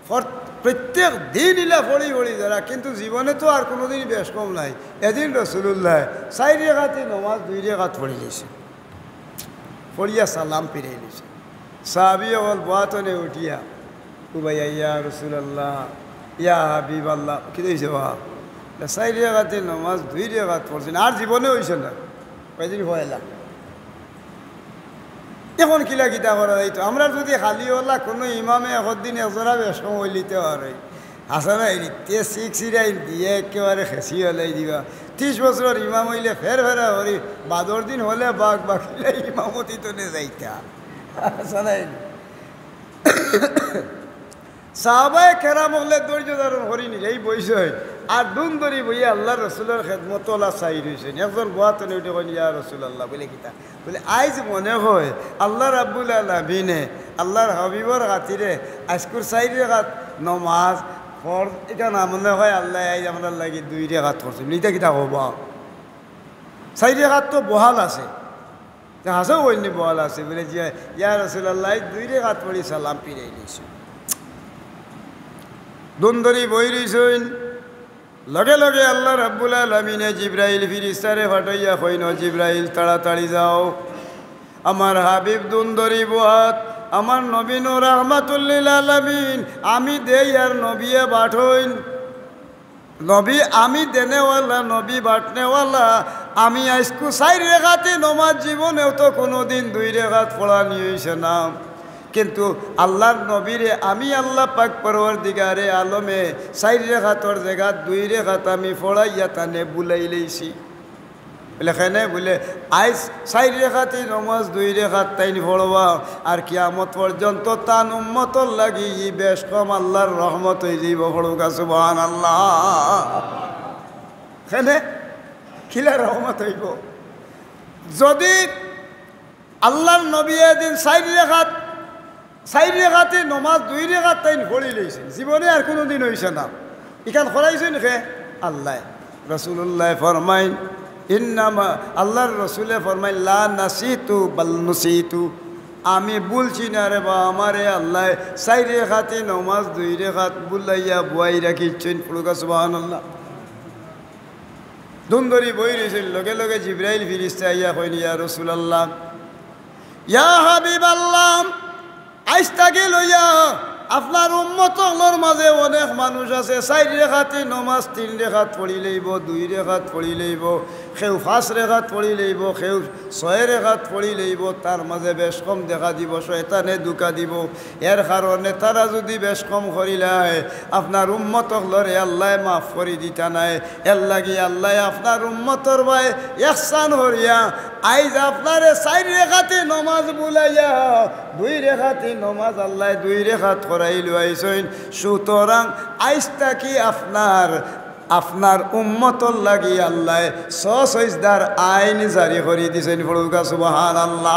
ফর-, প্রত্যেক দিন ইলা পড়ি পড়ি যারা, কিন্তু জীবনে তো আর কুনুদিন বেশ কম নাই। এদিন রাসূলুল্লায় চাইর রাকাতি নমাজ দুই রাকাত পড়িলিছে, পড়িয়া সালাম ফিরাইলিছে। সাহাবী অকল বওয়া তনে উঠিয়া, "উবাইয়া, ইয়া রাসূলুল্লাহ, ইয়া হাবিবাল্লাহ।" কিতা অইছে বা? চাইর রাকাতি নমাজ দুই রাকাত পড়ছইন, আর জীবনে অইছে না, কয়দিন পয়লা। এখন কিলা কিতা করা যাইতো? আমরা যুদি খালি অলা কুনু ইমামে একদিন একজরা বেশ কম অইলিতে পারে, হাসান আইলি, তে সিক্স ইরাইন দিয়া একেবারে খেসি ফালাই দিবা। তিশ বছরর ইমাম অইলে ফের ফেরা করি, বাদর দিন অইলে বাক বাকিলা ইমামতি তনে যাইতা। হাসান আইলি। সাহাবায়ে কেরাম অকলে ধৈর্য ধারণ করি নিরাই বইছইন, আর দুন ধরি বইয়া আল্লাহর রসুলর খেদমতো অলা চাই রইছইন। একজন বওয়া তনে উঠি কইন, "ইয়া রাসূলুল্লাহ," বুলে, "কিতা?" বুলে, "আইজ মনে অয় আল্লাহ রাব্বুল আলামিনে আল্লাহর হাবিবর খাতিরে আইজকুর চাইর রাকাত নমাজ ফরজ, ইটা না মনে অয় আল্লায় আইজ আমরার লাগি দুই রাকাত করছইন।" বুলে, "ইটা কিতা কও বা? চাইর রাকাত তো বহাল আছে।" হাছাউ কইন নি বওয়াল আছে? বুলে, "জি, ইয়া রাসুলাল্লাহ, আইজ দুই রেকাত পড়ি সালাম ফিরাইলিছি।" দুন ধরি বই রইছইন। লগে লগে আল্লাহ রাব্বুল আলামিনে জিব্রাইল ফিরিস্তারে পাঠাইয়া কইন, "ও জিব্রাইল, তাড়াতাড়ি যাও, আমার হাবিব দুন ধরি বওয়াত, আমার নবী নু রাহমাতুল্লিল আলামিন, আমি দেই আর নবিয়ে বাটইন।" নবী আমি দেনেওয়ালা, নবী বাটনেওয়ালা। আমি আইজকু চাইর রেকাতি নমাজ জীবনেও তো কুনুদিন দুই রেকাত পড়ানি অইছে না, কিন্তু আল্লার নবীরে আমি আল্লাহ পাক পরওয়ারদিগারে আলমে চাইর রেকাতর জাগাত দুই রেকাত আমি পড়াইয়া তানে বুলাইলাইছি। বুলে, "কেনে?" বুলে, "আইজ চাইর রেকাতি নমাজ দুই রেকাত তাইন পড়বা, আর কিয়ামত পর্যন্ত তান উম্মতর লাগি ই বেশকম আল্লার রহমত অইযিবো।" পড়ুক্কা সুবহানাল্লাহ। কেনে? কিলা রহমত অইবো? যুদি আল্লার নবী এদিন চাইর রেকাত, চাইর রেকাতি নমাজ দুই রেকাত তাইন পড়িলাইছইন, জীবনে আর কুনুদিন অইছে না। ইখান করাইছইন কে? আল্লায়। রাসুলুল্লায় ফরমাইন, ইন্নামা, আল্লার রসুলে ফরমাইন, "লা নাসিতু বাল নুসিতু।" আমি ভুলছি না রে বা, আমারে আল্লায় চাইর রেকাতি নমাজ দুই রেকাত বুলাইয়া বুয়াই রাখিছইন। পড়ুক্কা সুবহানাল্লাহ। দুন ধরি বই রইছইন, লগে লগে জিব্রাইল ফিরিস্তা আইয়া কইন, "ইয়া রাসুলাল্লাহ, ইয়া হাবিবাল্লাহ, আইজ থাকি লইয়া আপনার উম্মত অকলর মাজে অনেক মানুষ আছে, চাইর রেকাতি নমাজ তিন রেকাত পড়িলাইবো, দুই রেকাত পড়িলাইবো, কেউ পাঁচ রেকাত পড়িলাইবো, কেউ ছয় রেকাত পড়িলাইবো, তার মাজে বেশকম দেখা দিবো, শয়তানে ধুকা দিবো। এর কারণে তারা যুদি বেশকম করিলায়, আপনার উম্মত অকলরে আল্লায় মাফ করি দিতা নায়।" এরলাগি আল্লায় আপনার উম্মতর বায় ইহসান করিয়া আইজ আপনারে চাইর রেকাতি নমাজ বুলাইয়া দুই রেকাতি নমাজ আল্লায় দুই রেকাত করাইলাইছইন। সুতরাং আইজ থাকি আপনার, আপনার উম্মতর লাগি আল্লায় ছ সইজদার আইন জারি করি দিছইন। পড়ুক্কা সুবহানাল্লাহ।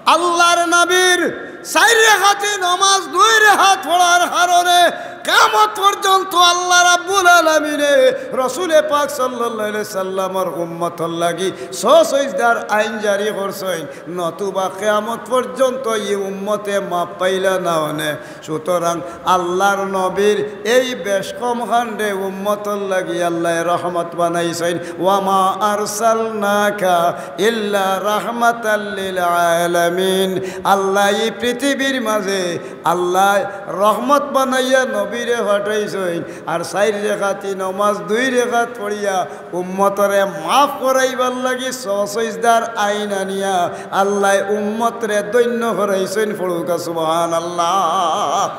আল্লার নবীর চাইর রেকাতি নমাজ দুই রেকাত পড়ার কারণে কিয়ামত পর্যন্ত আল্লাহ রাব্বুল আলামিনে রসুলে পাক সাল্লাল্লাহু আলাইহি সাল্লামর উম্মতর লাগি ছ সইজদার আইন জারি করছইন, নতুবা কিয়ামত পর্যন্ত ই উম্মতে মাফ পাইলা না অনে। সুতরাং আল্লার নবীর এই বেশকম খানরে উম্মতর লাগি আল্লায় রহমত বানাইছইন। "ওয়ামা আরসালনাকা ইল্লা রাহমাতাল লিল আলামিন।" আল্লায় ই পৃথিবীর মাজে আল্লায় রহমত বানাইয়া নবীরে পাঠাইছইন, আর চাইর রেকাতি নমাজ দুই রেকাত পড়িয়া উম্মতরে মাফ করাইবার লাগি ছ সইজদার আইন আনিয়া আল্লায় উম্মতরে ধন্য করাইছইন। পড়ুক্কা সুবহানাল্লাহ।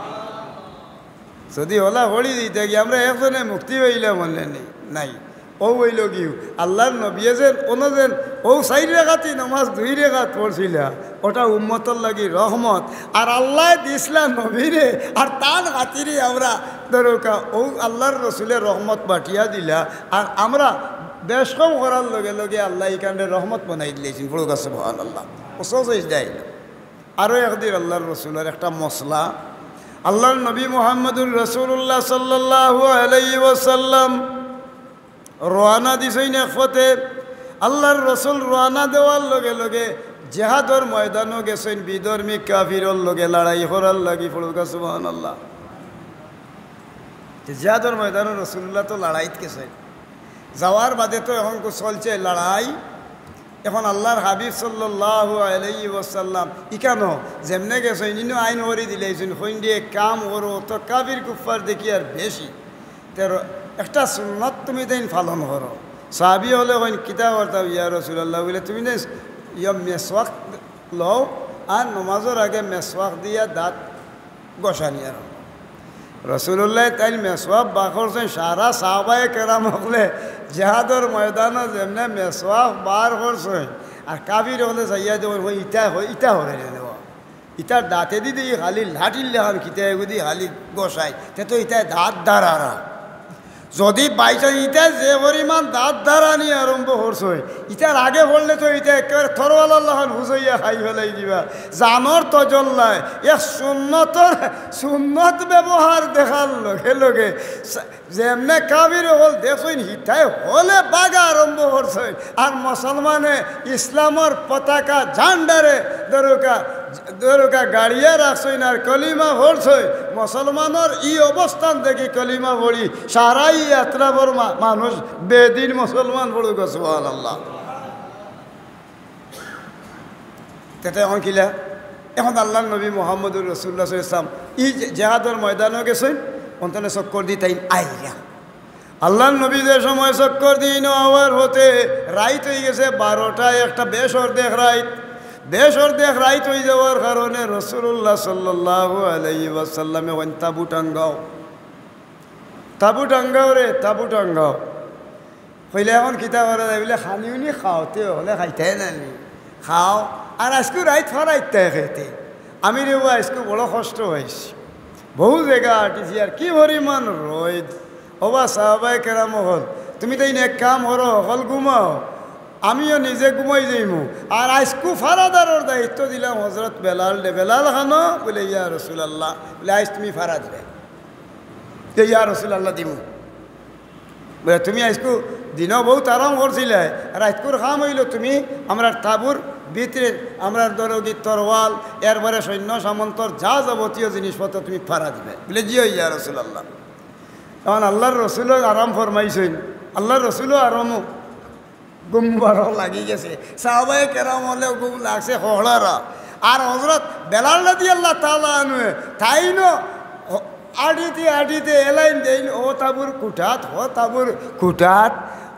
যুদি অলা পড়ি দিতা গি আমরা একজনে মুক্তি পাইলাম অনে নি? নাই। অউ অইলো গি, আল্লার নবীয়ে যেন, অনো যেন, অউ চাইর রেকাতি নমাজ দুই রেকাত পড়ছিলা, অটা উম্মতর লাগি রহমত। আর আল্লায় দিছলা নবীরে, আর তান খাতিরে আমরা ধরুক্কা, অউ আল্লার রসুলে রহমত বাটিয়া দিলা, আর আমরা বেশকম করার লগে লগে আল্লায় ইখানরে রহমত বানাই দিলাইছইন। পড়ুক্কা সুবহানাল্লাহ। অউ ছ সইজদা আইলো। আরো একদিন আল্লার রসুলর একটা মসলা, আল্লার নবী মুহাম্মদুর রাসুলুল্লাহ সাল্লাল্লাহু আলাইহি ওয়াসাল্লাম রওয়ানা দিছইন এক পথে। আল্লার রসুল রওয়ানা দেওয়ার লগে লগে জেহাদর ময়দানো গেছইন, বিধর্মী কাফিরর লগে লড়াই করার লাগি। পড়ুক্কা সুবহানাল্লাহ। তে জেহাদর ময়দানো রসুলুল্লাহ তো লড়াইত গেছইন, যাওয়ার বাদে তো অখন কু চলছে লড়াই। অখন আল্লার হাবিব সাল্লাল্লাহু আলাইহি ওয়াসাল্লাম ইখানো যেমনে গেছইন, ইনো আইন করি দিলাইছইন, কইন দে এক কাম করো, অত কাফির কুফফার দেখি আর বেশি। তে একটা সুন্নত তুমি তাইন পালন করো। সাহাবী অকলে কইন, "কিতা করতাম ইয়া রাসুলাল্লাহ?" বুলে, "তুমি না ইয়া মেসওয়াক লও, আর নমাজর আগে মেসওয়াক দিয়া দাঁত ঘষানি।" আর রসুলুল্লায় তাইন মেসওয়াক বার করছইন, সারা সাহাবায়ে কেরাম অকলে জেহাদর ময়দানো যেমনে মেসওয়াক বার করছইন, আর কাফির অকলে চাইয়া দেখইন, "ইতা, ইতা করে রে দেওয়া, ইতার দাঁতেদি দি খালি লাঠির লাখান কিতা এগুদি খালি ঘষায়, তে তো ইতায় দাঁত ধারা না।" যুদি by chance ইতায় যে পরিমাণ দাঁত ধারানি আরম্ভ করছইন, ইতার আগে পড়লে তো ইতায় একেবারে তরোয়ালর লাখান হুজইয়া খাই ফালাই দিবা। জানর তজল্লায় এক সুন্নতর, সুন্নত ব্যবহার দেখার লগে লগে সা-, যেমনে কাফির অকল দেখছইন, হিতায় হকলে বাগা আরম্ভ করছইন, আর মুসলমানে ইসলামর পতাকা ঝান্ডারে দরুকা, দরুকা গাড়িয়া রাখছইন আর কলিমা পড়ছইন। মুসলমানর ই অবস্থান দেখি কলিমা পড়ি সারা ই আতরাফর মা-, মানুষ বেদিন মুসলমান। পড়ুক্কা সুবহানাল্লাহ। তেতে অখন কিলা? অখন আল্লাহর নবী মুহাম্মদুর রাসূলুল্লাহ সাল্লাল্লাহু আলাইহি ওয়াসাল্লাম ই যে জেহাদর ময়দানো গেছইন, অন্তনে চক্কর দি তাইন আইরা। আল্লাহর নবী যে সময় চক্কর দিন আওয়ার পথে রাইত অইগেছে বারোটা, একটা বেশ অর্ধেক রাইত। বেশ অর্ধেক রাইত অই যাওয়ার কারণে রাসূলুল্লাহ সাল্লাল্লাহু আলাইহি ওয়াসাল্লামে কইন, "তাবু টাঙ্গাও, তাবু টাঙ্গাও রে, তাবু টাঙ্গাও।" কইলে, "অখন কিতা করা যায়?" বুলে, "খানি উনি খাওতে অকলে খাইতায় না নি, খাও, আর আইজকু রাইত ফারাইতায় খেতে। আমি রে বা আইজকু বড় কষ্ট পাইছি, বহু জাগা আটিছি, আর কি পরিমাণ রইদ।" ওবা সাহাবায়ে কেরাম অকল, তুমি তাইন এক কাম করো, হকল ঘুমাও, আমিও নিজে ঘুমাই যাইমু। আর আইজকু ফারাদারর দায়িত্ব দিলাম হজরত বেলালরে। বেলাল খানো? বুলে, "ইয়া রাসূলুল্লাহ।" বুলে, "আইজ তুমি ফারা দিবায়।" "তে ইয়া রাসূলুল্লাহ, দিমু।" বুলে, "তুমি আইজকু দিনো বউত আরাম করছিলায়, রাইতকুর কাম অইলো তুমি আমরার তাবুর ভিতরে আমরার দরগি তরোয়াল, এরপরে সৈন্য সামন্তর যা যাবতীয় জিনিসপত্র তুমি ফারা দিবায়।" বুলে, "জি অয় ইয়া রাসূলুল্লাহ।" অখন আল্লাহর রসুলও আরাম ফরমাইছইন, আল্লাহর রসুলও আরামও, ঘুম মুবারক লাগি গেছে। সাহাবায়ে কেরাম অকলেও ঘুম লাগছে হকলর। আর হজরত বেলাল রাদিয়াল্লাহু তাআলা আনহু, তাইনও আটিতে আটিতে এলাইন দেইন, অউ তাবুর খুটাত, হউ তাবুর খুটাত।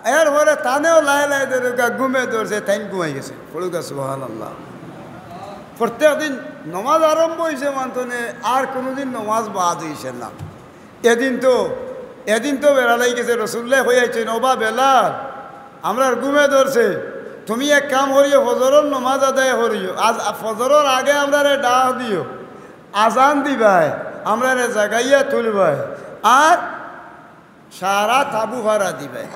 এরপরে তানেও লায় লায় দরুকা ঘুমে ধরছে, তাইন ঘুমাই গেছে। পড়ুক্কা সুবহানাল্লাহ। প্রত্যেক দিন নমাজ আরম্ভ অইছে মানতনে, আর কুনুদিন নমাজ বাদ অইছে না। এদিন তো, এদিন তো বেলাল আইগেছে, রাসূলুল্লায় কই আইছইন, "ওবা বেলাল, আমরার ঘুমে ধরছে, তুমি এক কাম করিও, ফজরর নমাজ আদায় করিও, আজ ফজরর আগে আমরারে ডাক দিও, আজান দিবায়, আমরারে জাগাইয়া তুলবায়, আর সারা তাবু ফারা দিবায়।"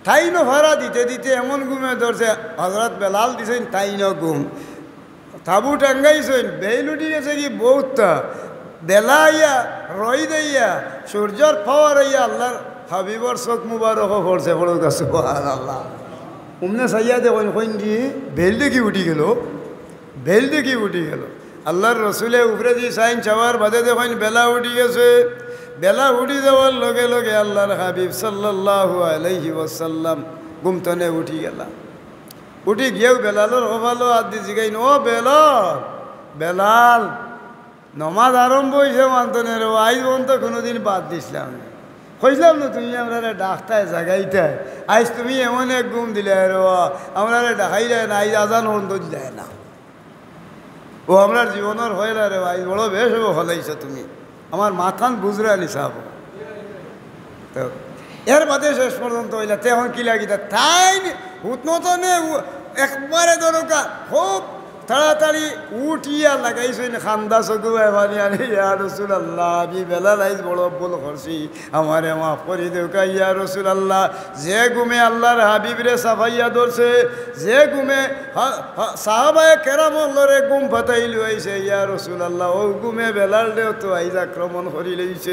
তাইনও ফারা দিতে দিতে এমন ঘুমে ধরছে, হজরত বেলাল দিছইন তাইনও ঘুম। তাবু টাঙ্গাইছইন, বেইল উঠি গেছে কি বউততা, বেলা আইয়া, রইদ আইয়া, সূর্যর পাওয়ার আইয়া আল্লাহর হাবিবর চউখ মুবারকো পড়ছে। পড়ুক্কা সুবহানাল্লাহ। অমনে চাইয়া দেখইন, কইন কি, বেইল দেখি উঠি গেলো, বেইল দেখি উঠি গেলো। আল্লাহর রসুলে উপরেদি চাইন, চাওয়ার বাদে দেখইন বেলা উঠি গেছে। বেলা উঠি যাওয়ার লগে লগে আল্লাহর হাবিব সাল্লাল্লাহু আলাইহি ওয়াসাল্লাম ঘুম তনে উঠি গেলা। উঠি গিয়াউ বেলালর কপালো আত দি জিগাইন, "ও বেলাল, বেলাল, নমাজ আরম্ভ অইছে মানতনে রে, আইজ পর্যন্ত কুনুদিন বাদ দিছলাম না। কইছলাম না তুমি আমরারে ডাকতায়, জাগাইতায়, আইজ তুমি এমন এক ঘুম দিলায় রে, আমরারে ডাকাইলায় না, আইজ আজান পর্যন্ত দিলায় না।" অউ আমরার জীবনর পয়লা রে ভাই, বড় বেশ অইবো, হলাইছো তুমি। আমার মাতখান বুঝরায় নি সাব। তো এর বাদে শেষ পর্যন্ত অইলা, তে অখন কিলা কিতা? তাইন হুতনতনে উ-, একবারে দরুকা খুব তাড়াতাড়ি উঠিয়া লাগাইছইন কান্দা, চকুবায় পানি আনি, "ইয়া রাসূলুল্লাহ, আমি বেলাল আইজ বড় ভুল করছি।" "আমারে মাফ করি দেউক্কা ইয়া রাসূলুল্লাহ।" যে ঘুমে আল্লাহর হাবিবরে চাপাইয়া ধরছে, যে ঘুমে হা-, হা-, সাহাবায়ে কেরাম অকলরে ঘুম ফাতাইল অইছে, ইয়া রাসূলুল্লাহ, অউ ঘুমে বেলালরেও তো আইজ আক্রমণ করিলাইছে।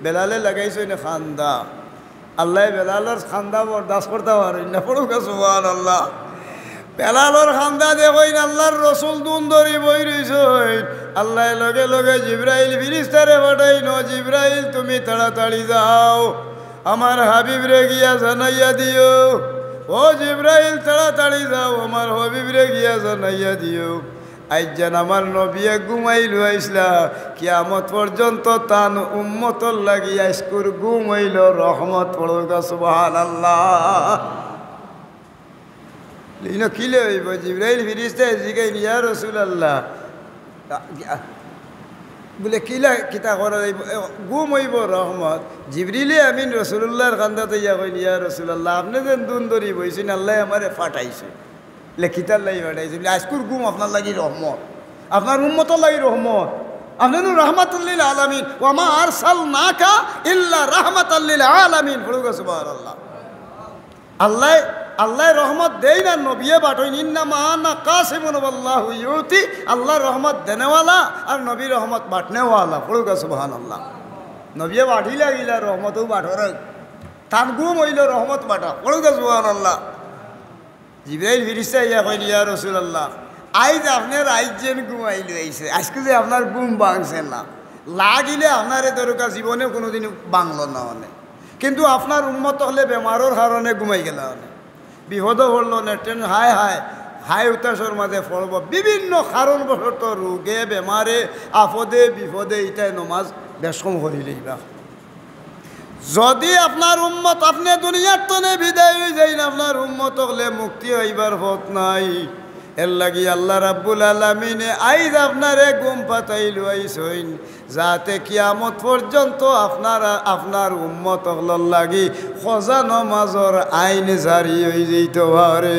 বেলালে লাগাইছইন কান্দা। আল্লায় বেলালর কান্দা বরদাস্ত করতা পারইন না। পড়ুক্কা সুবহানাল্লাহ। বেলালর কান্দা দেখইন, আল্লাহর রসুল দুন ধরি বই রইছইন। আল্লায় লগে লগে জিব্রাইল ফিরিস্তারে পাঠাইন, "ও জিব্রাইল, তুমি তাড়াতাড়ি যাও, আমার হাবিবরে গিয়া জানাইয়া দিও। ও জিব্রাইল, তাড়াতাড়ি যাও, আমার হাবিবরে গিয়া জানাইয়া দিও। আইজ যেন আমার নবীয়ে ঘুমাইল আইছলা, কিয়ামত পর্যন্ত তান উম্মতর লাগি আইজকুর ঘুম অইলো রহমত।" পড়ুক্কা সুবহানাল্লাহ। ইনো কিলা অইবো? জিব্রাইল ফিরিস্তায় জিগাইন, "ইয়া রাসূলুল্লাহ, বুলে, কিলা কিতা করা যাইবো? এ, ঘুম অইবো রহমত।" জিবরিলে আমিন রাসূলুল্লাহর কান্দাত আইয়া কইন, "ইয়া রাসূলুল্লাহ, আপনে যেন দুন ধরি বইছইন, আল্লায় আমারে ফাটাইছে।" বুলে, "কিতার লাগি ফাটাইছে?" বুলে, "আইজকুর ঘুম আপনার লাগি রহমত, আপনার উম্মতর লাগি রহমত। আপনে নু রাহমাতাল লিল আলামিন, ওয়া মা আরসালনাকা ইল্লা রাহমাতাল লিল আলামিন।" পড়ুক্কা সুবহানাল্লাহ। আল্লায়, আল্লায় রহমত দেইন আর নবিয়ে বাটইন। "ইন্নামা আনা কাসিমুন ওয়াল্লাহু ইউতি।" আল্লাহ রহমত দেনেওয়ালা আর নবী রহমত বাটনেওয়ালা। পড়ুক্কা সুবহানাল্লাহ। নবিয়ে বাটি লাগিলা রহমতও বাটর। তান ঘুম অইলো রহমত বাটা। পড়ুক্কা সুবহানাল্লাহ। জিব্রাইল ফিরিস্তা আইয়া কইন, "ইয়া রাসুলাল্লাহ, আইজ আপনে রাইত যেন ঘুমাইল আইছে, আইজকু যে আপনার ঘুম ভাঙছে না, লাগিলে আপনারে দরকার জীবনে কুনুদিন ভাঙলো না অনে, কিন্তু আপনার উম্মত অকলে বেমারর কারণে ঘুমাই গেলা অনে, বিপদো পড়লো অনে, টেন-, হায় হায়, হায় হুতাশর মাঝে পড়বো, বিভিন্ন কারণবশত রোগে বেমারে আপদে বিপদে ইতায় নমাজ বেশ কম করিলাইবা।" যুদি আপনার উম্মত, আপনে দুনিয়ার তনে বিদায় অই যাইন, আপনার উম্মত অকলে মুক্তি অইবার পথ নাই। এরলাগি আল্লাহ রাব্বুল আলামিনে আইজ আপনারে ঘুম পাতাইল আইছইন, যাতে কিয়ামত পর্যন্ত আপনারা, আপনার উম্মত অকলর লাগি কজা নমাজর আইন জারি অই যাইতো পারে।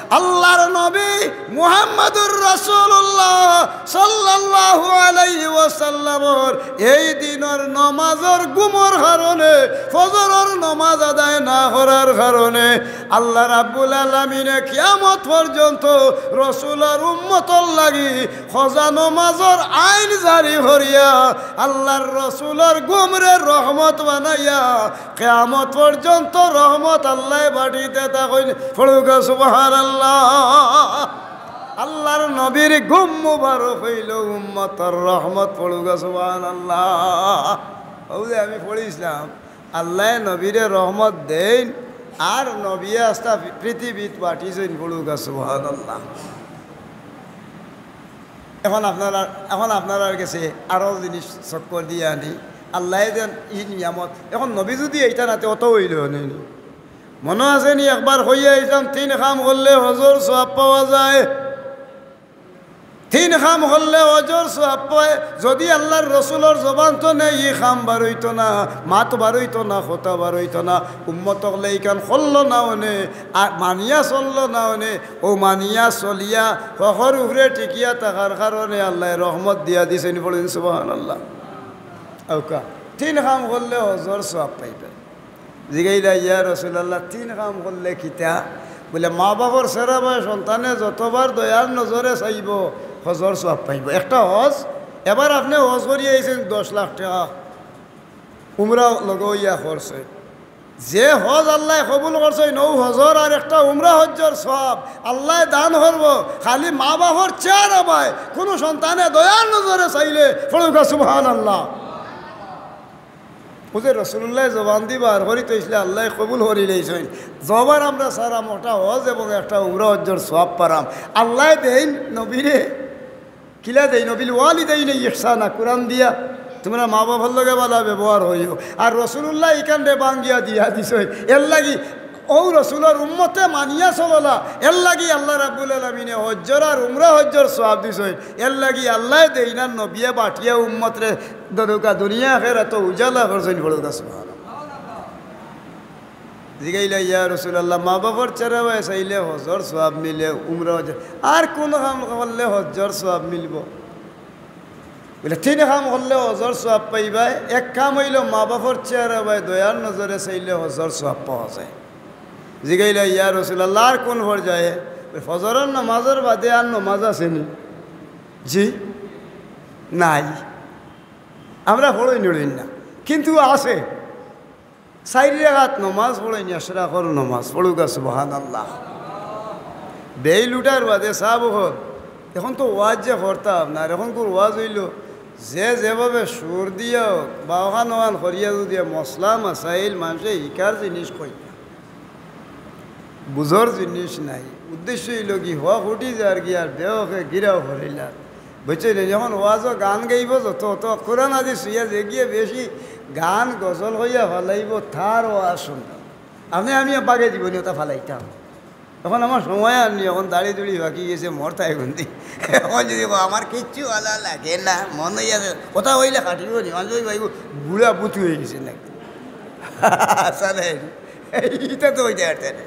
আল্লাহর নবী মুহাম্মাদুর রাসূলুল্লাহ সাল্লাল্লাহু আলাইহি ওয়াসাল্লামর এই দিনর নমাজর ঘুমর কারণে, ফজরর নমাজ আদায় না করার কারণে আল্লাহ রাব্বুল আলামিনে কিয়ামত পর্যন্ত রসুলর উম্মতর লাগি কজা নমাজর আইন জারি করিয়া আল্লাহর রসুলর ঘুমরে রহমত বানাইয়া কিয়ামত পর্যন্ত রহমত আল্লায় বাটিতে থাকইন। পড়ুক্কা সুবহানাল্লাহ। আল্লাহর নবীর ঘুম মুবারক অইলো উম্মতর রহমত। পড়ুক্কা সুবহানাল্লাহ। অউ যে আমি পড়ছিলাম, আল্লায় নবীরে রহমত দেইন, আর নবিয়ে আস্তা পৃথিবীত বাটিছইন। পড়ুক্কা সুবহানাল্লাহ। এখন আপনারার, এখন আপনারার গেছে আরো জিনিস চক্কর দিয়া আনি, আল্লায় যেন ই নিয়ামত, এখন নবী যুদি এইতা নাতে অত অইলো অনে নি। মনো আছে নি, একবার কইয়া আইছলাম, তিন কাম করলে হজর সওয়াব পাওয়া যায়। তিন কাম করলে হজর সওয়াব পায়। যুদি আল্লাহর রসুলর জবান তনে ই কাম বারইতো না, মাত বারইতো না, কথা বারইতো না, উম্মত অকলে ইখান করলো না অনে, আর মানিয়া চললো না অনে, অউ মানিয়া চলিয়া হকর উপরে টিকিয়া থাকার কারণে আল্লায় রহমত দিয়া দিছইন। পড়ইন সুবহানাল্লাহ। অউক্কা, তিন কাম করলে হজর সওয়াব পাইবা। জিগাইলা, "ইয়া রাসুলাল্লাহ, তিন কাম করলে কিতা?" বুলে, "মা বাপর ছেড়া বায় সন্তানে যতবার দয়ার নজরে চাইবো, হজর সওয়াব পাইবো।" একটা হজ, এবার আপনে হজ করিয়া আইছইন দশ লাখ টেকা, উমরা লগে অইয়া খরচ অইল। যে হজ আল্লায় কবুল করছইন, অউ হজর আর একটা উমরা হজ্জর সওয়াব আল্লায় দান করবো। খালি মা বাপর চেহারা বায় কুনু সন্তানে দয়ার নজরে চাইলে, পড়ুক্কা সুবহানাল্লাহ। অউ যে রসুলুল্লায় জবান দি বার করি থইছলা, আল্লায় কবুল করিলাইছইন। জবার আমরা সারা মোটা হজ এবং একটা উমরা হজ্জর সওয়াব পারাম। আল্লায় দেইন নবীরে, কিলা দেইন? "ওয়াবিল ওয়ালিদাইনি ইহসানা", কুরআন দিয়া, "তুমরা মা বাপর লগে ভালা ব্যবহার করিও।" আর রসুলুল্লায় ইখানরে ভাঙ্গিয়া দিয়া দিছইন। এরলাগি অউ রসুলর উম্মতে মানিয়া চললা, এরলাগি আল্লাহ রাব্বুল আলামিনে হজ্জর আর উমরা হজ্জর সওয়াব দিছইন। এরলাগি আল্লায় দেইন আর নবিয়ে বাটিয়া উম্মতরে দরুকা দুনিয়া আখেরাতো উজালা করছইন। পড়ুক্কা সুবহানাল্লাহ। জিগাইলা, "ইয়া রাসুলাল্লাহ, মা বাপর চেহারা বায় চাইলে হজর সওয়াব মিলে, উমরা হজ্জ, আর কুন কাম করলে হজ্জর সওয়াব মিলবো?" বুলে, "তিন কাম করলে হজর সওয়াব পাইবায়। এক কাম অইলো মা বাপর চেহারা বায় দয়ার নজরে চাইলে হজর সওয়াব পাওয়া যায়।" জিগাইলা, "ইয়া রাসুলাল্লাহ, আর কুন পর্যায়ে?" বুলে, "ফজরর নমাজর বাদে আর নমাজ আছে নি?" জি, নাই। আমরা পড়ইন উড়ইন না, কিন্তু আছে। চাইর রাকাত নমাজ পড়ইন, এশরাকর নমাজ। পড়ুক্কা সুবহানাল্লাহ। বেইল উঠার বাদে সাব অকল, এখন তো ওয়াজ যে করতাম না, আর এখনকুর ওয়াজ অইলো, যে যেভাবে সুর দিয়া অউক, বা অখান অখান করিয়া যুদি মসলা মাসাইল মানষে হিকার জিনিস কইতা, বুঝর জিনিস নাই। উদ্দেশ্য অইলো কি, হক উঠি যার গি আর বেহকে গিরাও করিলার। বুঝছইন নি? যখন ওয়াজো গান গাইবো যত, অত কোরআন হাদিস অইয়া যেগিয়ে বেশি গান গজল কইয়া ফালাইবো, তার ওয়াজ শুনবা। আপনে আমি বাগে জীবনে অতা ফালাইতাম। এখন আমার সময় আর নি, এখন দাড়ি দুড়ি পাকি গেছে, মরতায় কুনদিন। এখন যুদি কও, "আমার কিচ্ছু ভালা লাগে না, মন অইয়া আছে, কথা কইলে কাটিবো নি, মানুষ ভাইবো বুড়া বুতু অই গেছে নাকি?" আসলে ইতা তো অইতে পারতে না।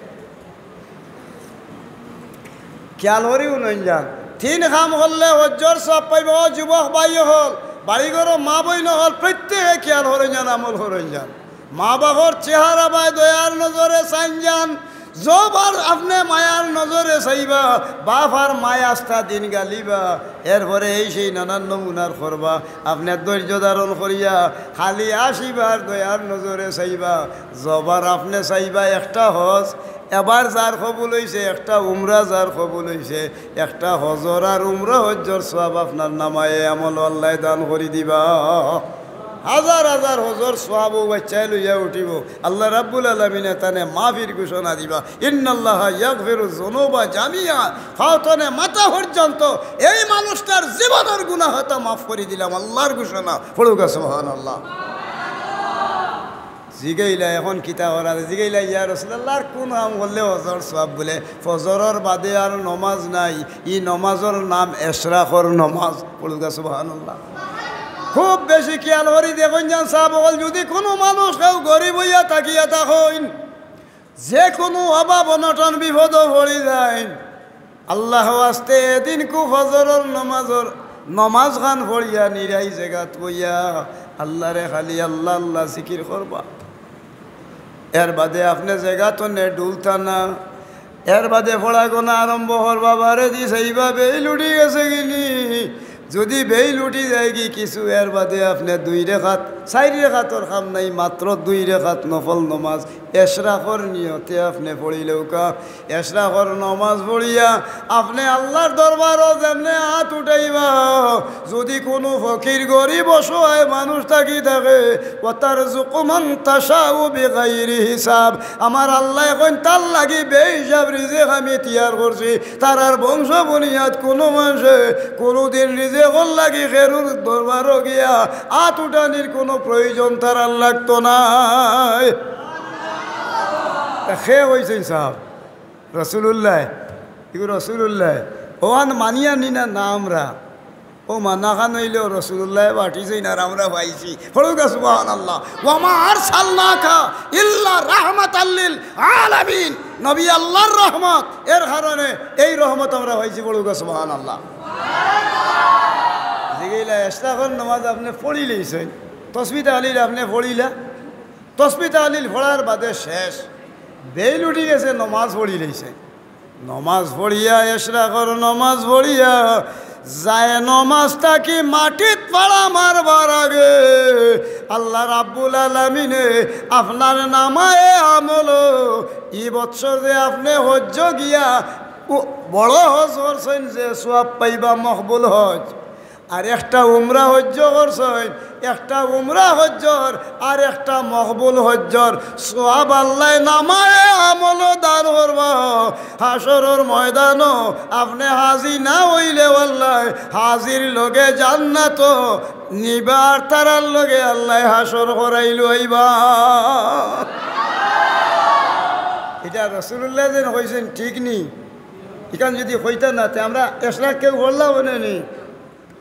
খিয়াল করি হুনইন যান, তিন কাম করলে হজ্জর সওয়াব পাইবা। ও যুবক ভাই অকল, বাড়ি ঘরো মা বইন অকল, প্রত্যেকে খিয়াল করইন যান, আমল করইন যান। মা বাপর চেহারা বায় দয়ার নজরে চাইন যান। জবর আপনে মায়ার নজরে চাইবা, বাফর মায় আস্তা দিন গালিবা, এরপরে এই সেই নানান নমুনার করবা। আপনে ধৈর্য ধারণ করিয়া খালি আশিবার দয়ার নজরে চাইবা। জবর আপনে চাইবা একটা হজ, এবার যার কবুল অইছে, একটা উমরা যার কবুল অইছে, একটা হজর আর উমরা হজ্জর সওয়াব আপনার নামায়ে আমল আল্লায় দান করি দিবা। হাজার হাজার হজর সওয়াব অউ বাচ্চায় লইয়া উঠিবো। আল্লাহ রাব্বুল আলামিনে তানে মাফির ঘোষণা দিবা, "ইন্নাল্লাহা ইয়াগফিরুয যুনুবা জামিআ।" ফাও তনে মাথা পর্যন্ত এই মানুষটার জীবনর গুনাহ অতা মাফ করি দিলাম, আল্লাহর ঘোষণা। পড়ুক্কা সুবহানাল্লাহ। জিগাইলা, "এখন কিতা করা?" জিগাইলা, "ইয়া রাসূলুল্লাহ, আর কুন কাম করলে হজর সওয়াব?" বুলে, "ফজরর বাদে আর নমাজ নাই, ই নমাজর নাম এশরাকর নমাজ।" পড়ুক্কা সুবহানাল্লাহ। খুব বেশি খেয়াল করি দেখইন যান সাব অকল, যুদি কুনু মানুষ কেউ গরিব অইয়া থাকিয়া থাকইন, যে কুনু অভাব অনটন বিপদো পড়ি যাইন, আল্লাহ ওয়াস্তে এদিনকু ফজরর নমাজর নমাজ খান পড়িয়া নিরাই জেগাত বইয়া আল্লাহরে খালি আল্লাহ আল্লাহ জিকির করবা। এর বাদে আপনে জেগা তনে ডুলতা না, এর বাদে পড়া গোনা আরম্ভ করবা, বারে দি চাইবা বেইল উঠি গেছে গিনি। যুদি বেইল উঠি যায়গি কিছু, এর বাদে আপনে দুই রেকাত, চাইর রেকাতর কাম নাই, মাত্র দুই রেকাত নফল নমাজ এশরাকর নিয়তে আপনে পড়িলউক্কা। এশরাকর নমাজ পড়িয়া আপনে আল্লাহর দরবারো যেমনে আত উঠাইবা, যুদি কুনু ফকির গরিব অসহায় মানুষ থাকি থাকে, "ওয়া তারযুকু মান তাশাউ বিগাইরি হিসাব।" আমার আল্লায় কইন, "তার লাগি বেহিসাব রিজিক আমি তৈয়ার করছি।" তারার বংশ বুনিয়াদ কুনু মানষে কুনুদিন রিজিকর লাগি কেউর দরবারো গিয়া আত উঠানির কুনু প্রয়োজন তারার লাগতো নায়। তা কে কইছইন সাব? রাসূলুল্লায়। ইগু রাসূলুল্লায়। অখান মানিয়া নি না, না আমরা। অউ মানাখান অইলেও রাসূলুল্লায় পাঠাইছইন আর আমরা পাইছি। পড়ুক্কা সুবহানাল্লাহ। "ওয়া মা আরসালনাকা ইল্লা রাহমাতাল লিল আলামিন।" নবী আল্লাহর রহমত, এর কারণে এই রহমত আমরা পাইছি। পড়ুক্কা সুবহানাল্লাহ। জিগাইলা, "এশরাকর নমাজ আপনে পড়িলাইছইন, তসবি তাহলিল আপনে পড়িলা?" তসবি তাহলিল পড়ার বাদে শেষ, বেইল উঠি গেছে, নমাজ পড়িলাইছে। নমাজ পড়িয়া, এশরাকর নমাজ পড়িয়া, যায় নমাজ থাকি মাটিত পাড়া মারবার আগে আল্লাহ রাব্বুল আলামিনে আপনার নামায়ে আমল, ই বৎসর যে আপনে হজ্জ গিয়া উ-, বড় হজ করছইন, যে সওয়াব পাইবা মকবুল হজ, আর একটা উমরা হজ্জ করছইন, একটা উমরা হজ্জর আর একটা মকবুল হজ্জর সওয়াব আল্লায় নামায়ে আমল দান করবা। হাশরর ময়দানো আপনে হাজি না অইলেও আল্লায় হাজির লগে জান্নাতো নিবা, আর তারার লগে আল্লায় হাশর করাইলইবা। ইটা রাসূলুল্লায় যেন কইছইন, ঠিক নি? ইখান যুদি কইতা না, তে আমরা এশরাক কেউ করলাম অনে নি।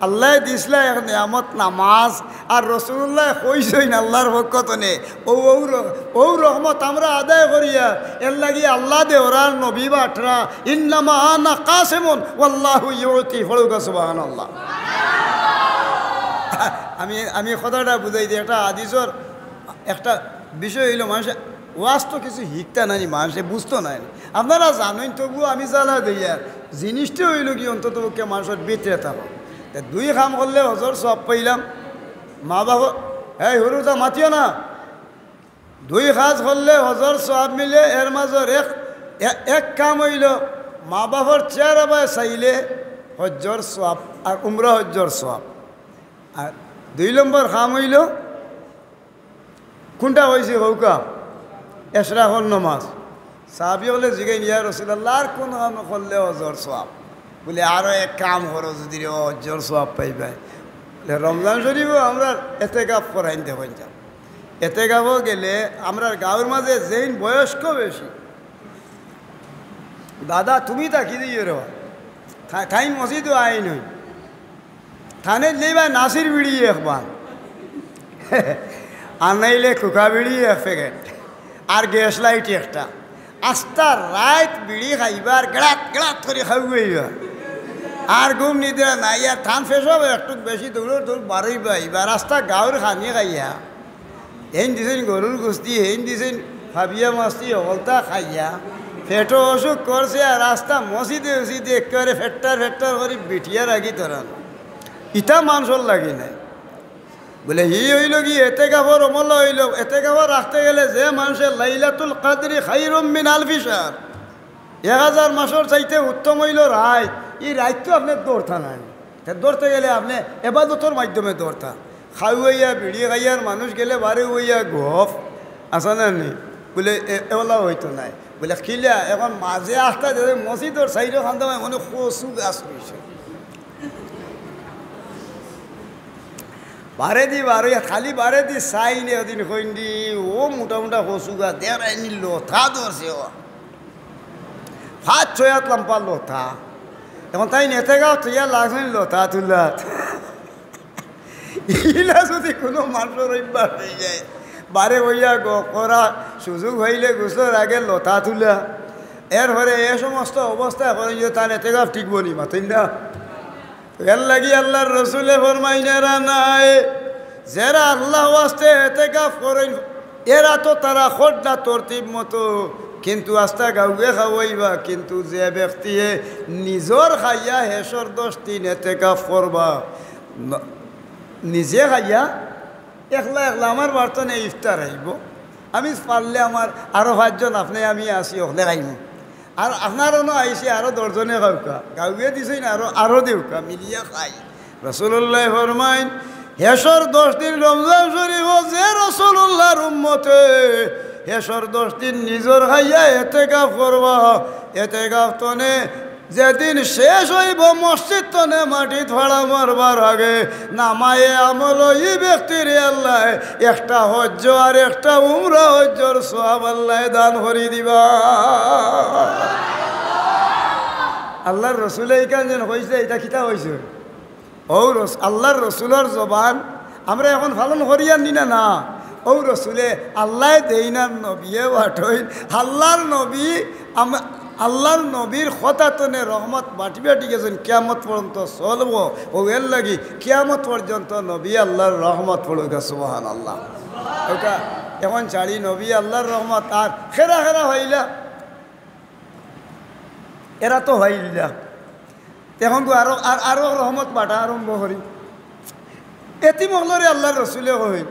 আল্লায় দিছলা এক নিয়ামত নামাজ, আর রাসূলুল্লায় কইছইন আল্লাহর পক্ষ তনে, অউ, অউ র-, অউ রহমত আমরা আদায় করিয়ার, এর লাগি আল্লাহ দেওরার নবী পাঠরা, "ইন্নামা আনা কাসিমুন ওয়াল্লাহু ইউতি।" পড়ুক্কা সুবহানাল্লাহ। আমি, আমি কথাটা বুঝাই দিই, একটা হাদিসর একটা বিষয় অইলো, মানষে ওয়াজ তো কিছু হিকতা নায় নি, মানষে বুঝতো নায় নি। আপনারা জানইন, তবুও আমি জ্বালা দেইয়ার। জিনিসটা অইলো কি, অন্তত পক্ষে মানষর ভিতরে থাকো। তে দুই কাম করলে হজর সওয়াব পাইলাম। মা বাবা, এই হুরুতা মাতিও না। দুই কাজ করলে হজর সওয়াব মিলে, এর মাঝর এক, এ-, এক কাম অইলো মা বাবার চেহারা বায় চাইলে হজ্জর সওয়াব আর উমরা হজ্জর সওয়াব। আর দুই নম্বর কাম অইলো কুনটা কইছি কউক্কা? এশরাকর নমাজ। সাহাবী অকলে জিগাইন, "ইয়া রাসূলুল্লাহ, আর কুন কাম করলে হজর সওয়াব?" বুলে, "আরো এক কাম করো, যুদি রে হজর সওয়াব পাইবায়।" বুলে, "রমজান শরীফো আমরার এতেকাফ করাইন দেখইন যাও।" এতেকাফো গেলে আমরার গাউর মাঝে যেইন বয়স্ক বেশি, দাদা, তুমি থাকি দিও রে বা। থা-, থাইন মসজিদো আইন অইন। থানে দিলেই বা নাসির বিড়ি এক বান। আর নাইলে কুকা বিড়ি এক প্যাকেট। আর গ্যাস লাইট একটা। আস্তা রাইত বিড়ি খাইবা আর গেড়াত গেড়াত করি খাওয়াইবা। আর ঘুম নিদ্রা নাই, আর থান পেশাব একটু বেশি দৌড়র দৌড় বারইবা, ইবা রাস্তা গাউর খানি খাইয়া। হেইন দিছইন গরুর গুস্তি, হেইন দিছইন ফাবিয়া মাস্তি, হকলতা খাইয়া। পেটো অসুখ করছে আর রাস্তা মসজিদে উসিদে একেবারে ফেট্টার ফেট্টার করি বিটিয়া রাখি তোরা। ইতা মানষর লাগি নাই। বলে, ই অইলো কি এতেকাফর অমলা অইলো, এতেকাফর রাখতে গেলে যে মানষে লাইলাতুল কাদরি খাইরুম মিন আলফি শাহর, এক হাজার মাসর চাইতে উত্তম অইলো রাইত, ই রাইত তো আপনে ধরতা নায়। তে ধরতে গেলে আপনে এবাদতর মাধ্যমে ধরতা। খাওয়াইয়া বিড়ি খাইয়ার মানুষ গেলে বারে অইয়া গফ, আছে না নি? বলে, এ-, এওলা অইতো নায়। বলে, কিলা? এখন মাঝে আখতা যে মসজিদর সাইডো খান্দা মানে কচু গাছ রইছে। বারেদি বারইয়া, খালি বারেদি চাইন, এদিন কইন্দি, ও মোটা মোটা কচু গাছ, দেড় আইনি লতা ধরছে ও। পাঁচ ছয় আত লম্বা লতা। এখন তাইন এতেকাফ থইয়া লাগছইন লতা তুলাত। ইলা যুদি কুনু মানষর অভ্যাস অইযায়, বারে বইয়া গফ করা, সুযোগ অইলে গোসলর আগে লতা তুলা, এরপরে এ সমস্ত অবস্থায় করেন যে তান এতেকাফ টিকবো নি, মাতইন না? এরলাগি আল্লার রসুলে ফরমাইন, এরা নায়, যেরা আল্লার ওয়াস্তে এতেকাফ করইন, এরা তো তারা খোদ্দা তরতিব মতো, কিন্তু আস্তা গাউয়ে খাওয়াইবা, কিন্তু যে ব্যক্তিয়ে নিজর খাইয়া হেশর দশ দিন এতেকাফ করবা, ন-, নিজে খাইয়া একলা একলা আমার বাড়িত নে ইফতার আইবো, আমি পারলে আমার আরো পাঁচজন আপনে আমি আছি, অকলে খাইমু। আর আপনার অনো আইছে আরো দশজনে খাউক্কা, গাউয়ে দিছইন আরো, আরো দেউক্কা, মিলিয়া খাই। রাসুলুল্লায় ফরমাইন, হেশর দশ দিন রমজান শরিফ যে রাসুলুল্লার উম্মতে হেশর দশ দিন নিজর খাইয়া এতেকাফ করবা, এতেকাফ তনে যেদিন শেষ অইবো, মসজিদ তনে মাটিত ফাড়া মারবার আগে নামায়ে আমলো ই ব্যক্তিরে আল্লায় একটা হজ্জ আর একটা উমরা হজ্জর সওয়াব আল্লায় দান করি দিবা। আল্লার রসুলে ইখান যেন কইছে, ইটা কিতা কইছে? অউ রস-, আল্লার রসুলর জবান আমরা এখন পালন করিয়ার নি না? না। অউ রসুলে আল্লায় দেইন আর নবিয়ে পাঠইন। আল্লার নবী আম-, আল্লার নবীর কথা তনে রহমত বাটি বাটি গেছইন, কিয়ামত পর্যন্ত চলবো। অউ এরলাগি কিয়ামত পর্যন্ত নবী আল্লার রহমত পড়ুক্কা, সুবহানাল্লাহ। অউটা এখন ছাড়ি নবী আল্লার রহমত আর খেরা খেরা অইলা, এরা তো অইলা। এখন তো আরো, আর, আরো রহমত বাটা আরম্ভ করি। এতিম অকলরে আল্লার রসুলে কইন,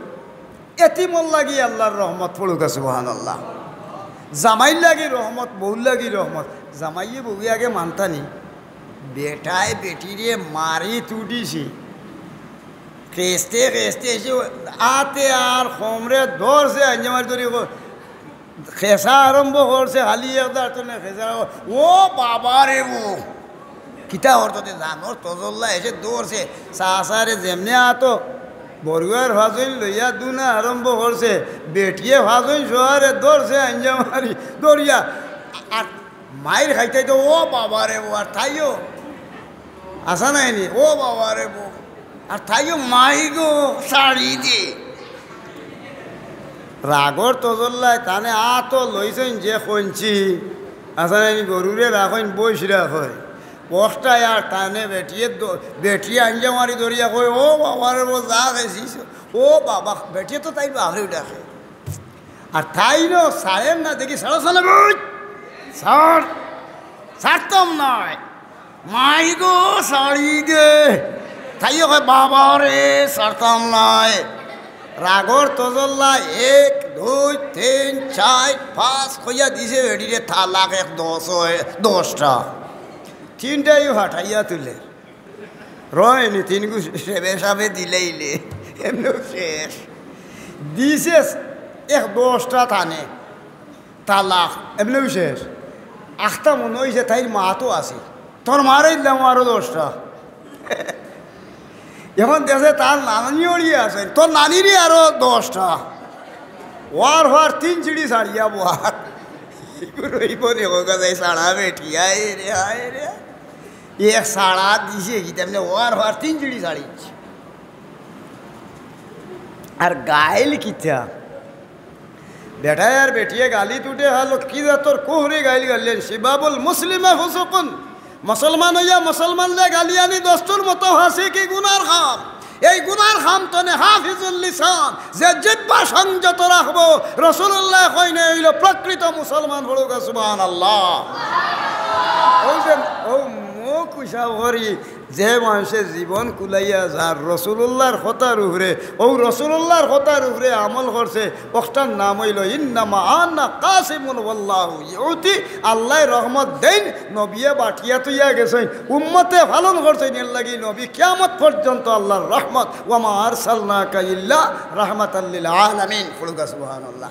এতিমর লাগি আল্লার রহমত পড়ুক্কা, সুবহানাল্লাহ। জামাইর লাগি রহমত, বউর লাগি রহমত। জামাইয়ে বউয়ে আগে মানতা নি, বেটায় বেটিরে মারি তুটিছে, খেসতে খেসতে এসে আতে আর কমরে ধরছে, আঞ্জা মারি ধরি ক-, খেসা আরম্ভ করছে, খালি এক দাঁত তনে খেসা, ও বাবা রে, ও কিতা অর ততে জানোর তজল্লা এসে ধরছে, চাচারে যেমনে আতো, বড়ুয়ার ফাজইন লইয়া দুনা আরম্ভ করছে, বেটিয়ে ফাজইন সোয়ারে ধরছে, আঞ্জা মারি ধরিয়া, আর মাইর খাইতে তো, ও বাবা রে, ও আর তাইও আছা নাইনি, ও বাবা রে বউ, আর তাইও মাই গো, ছাড়ি দে। রাগর তজল্লায় তানে আতো লইছইন যে কঞ্চি, আছা নাইনি, গরুরে রাখইন, বইস রাখইন। বস্তায় আর তানে বেটিয়ে দ-, বেটিয়ে আঞ্জা মারি ধরিয়া কয়, ও বাবা রে বউ, যা খেছিস, ও বাবা, বেটিয়ে তো তাইর বাপরে ডাকে। আর তাইনও ছাড়ের না, দেখি, ছাড়ো, ছাড়ো, বই। ছাড়, ছাড়তাম নায়। মাই গো, ছাড়ি দে। তাইও কয়, বাবা রে, ছাড়তাম নায়। রাগর তজল্লা এক, দুই, তিন, চাইর, পাঁচ কইয়া দিছে বেটিরে তালাক এক দশ অয়, দশটা। তিনটাইও ফাটাইয়া তুলে। রয়নি তিনগু সেবে সাবে দিলাইলে, এমনেউ শেষ। দিছে এক দশটা তানে, তালাক, এমনেউ শেষ। আখতা মনো অইছে তাইর মা তো আছে, তোর মারে দিলাম আরো দশটা। এখন দেশে তার নানি অড়িয়ে আছে, তোর নানিরে আরো দশটা। ওয়ার ওয়ার তিন চিড়ি ছাড়িয়া বওয়ার। ইগু রইবো নি, হোক যাই ছাড়া বেটি, আয় রে, আয় রে। এক ছাড়া দিছে কিতা, মানে ওয়ার ওয়ার তিন জুড়ি ছাড়িছে। আর গাইল কিতা? বেটায় আর বেটিয়ে গালি তুটে হালো, কি জাতর কুফরি গাইল গাইলেন, সিবাবুল মুসলিমে ফুসুকুন। মুসলমান অইয়া মুসলমানরে গালি আনি দস্তুর মতো ফাসিকি গুনার কাম। এই গুনার কাম তনে হাফিজুল লিসান, যে জিব্বা সংযত রাখবো, রাসূলুল্লায় কইন, অউ অইলো প্রকৃত মুসলমান। পড়ুক্কা সুবহানাল্লাহ। অউ যে, অউ মুখ হিসাব করি, যে মানষে জীবন কুলাইয়া যার রাসূলুল্লাহর কথার উপরে, অউ রাসূলুল্লাহর কথার উপরে আমল করছে, অকটার নাম অইলো ইন্নামা আনা কাসিমুন ওয়াল্লাহু ইউতি। আল্লায় রহমত দেইন, নবিয়ে বাটিয়া থইয়া গেছইন, উম্মতে পালন করছইন, এরলাগি নবী কিয়ামত পর্যন্ত আল্লাহর রহমত। ওয়া মা আরসালনাকা ইল্লা রাহমাতাল লিল আলামিন। পড়ুক্কা সুবহানাল্লাহ।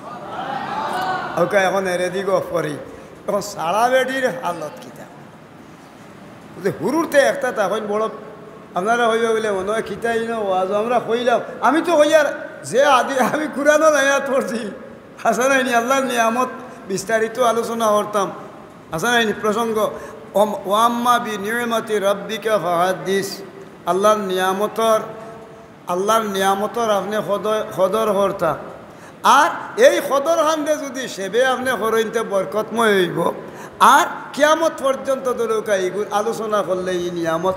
OK, এখন এরেদি গফ করি। এখন সারা বেটির হালত কিতা? যে হুরুতে একটা তখন বড়, আপনারা কইবা বুলে, "মনো অয় কিতা ইনো ওয়াজ আমরা কইলাম।" আমি তো কইয়ার যে আদি আমি কুরআনর আয়াত পড়ছি, হাছা নায়নি, আল্লাহর নিয়ামত বিস্তারিত আলোচনা করতাম, হাছা নায়নি প্রসঙ্গ। ওম-, "ওয়াম্মা বি নি'মাতি রাব্বিকা ফাহাদ্দিস।" আল্লাহর নিয়ামতর, আল্লাহর নিয়ামতর আপনে কদর, কদর করতা। আর এই কদর খানরে যুদি সেবে আপনে করইন তে বরকতময় অইবো। আর কিয়ামত পর্যন্ত ধরুক্কা ইগুর আলোচনা করলে ই নিয়ামত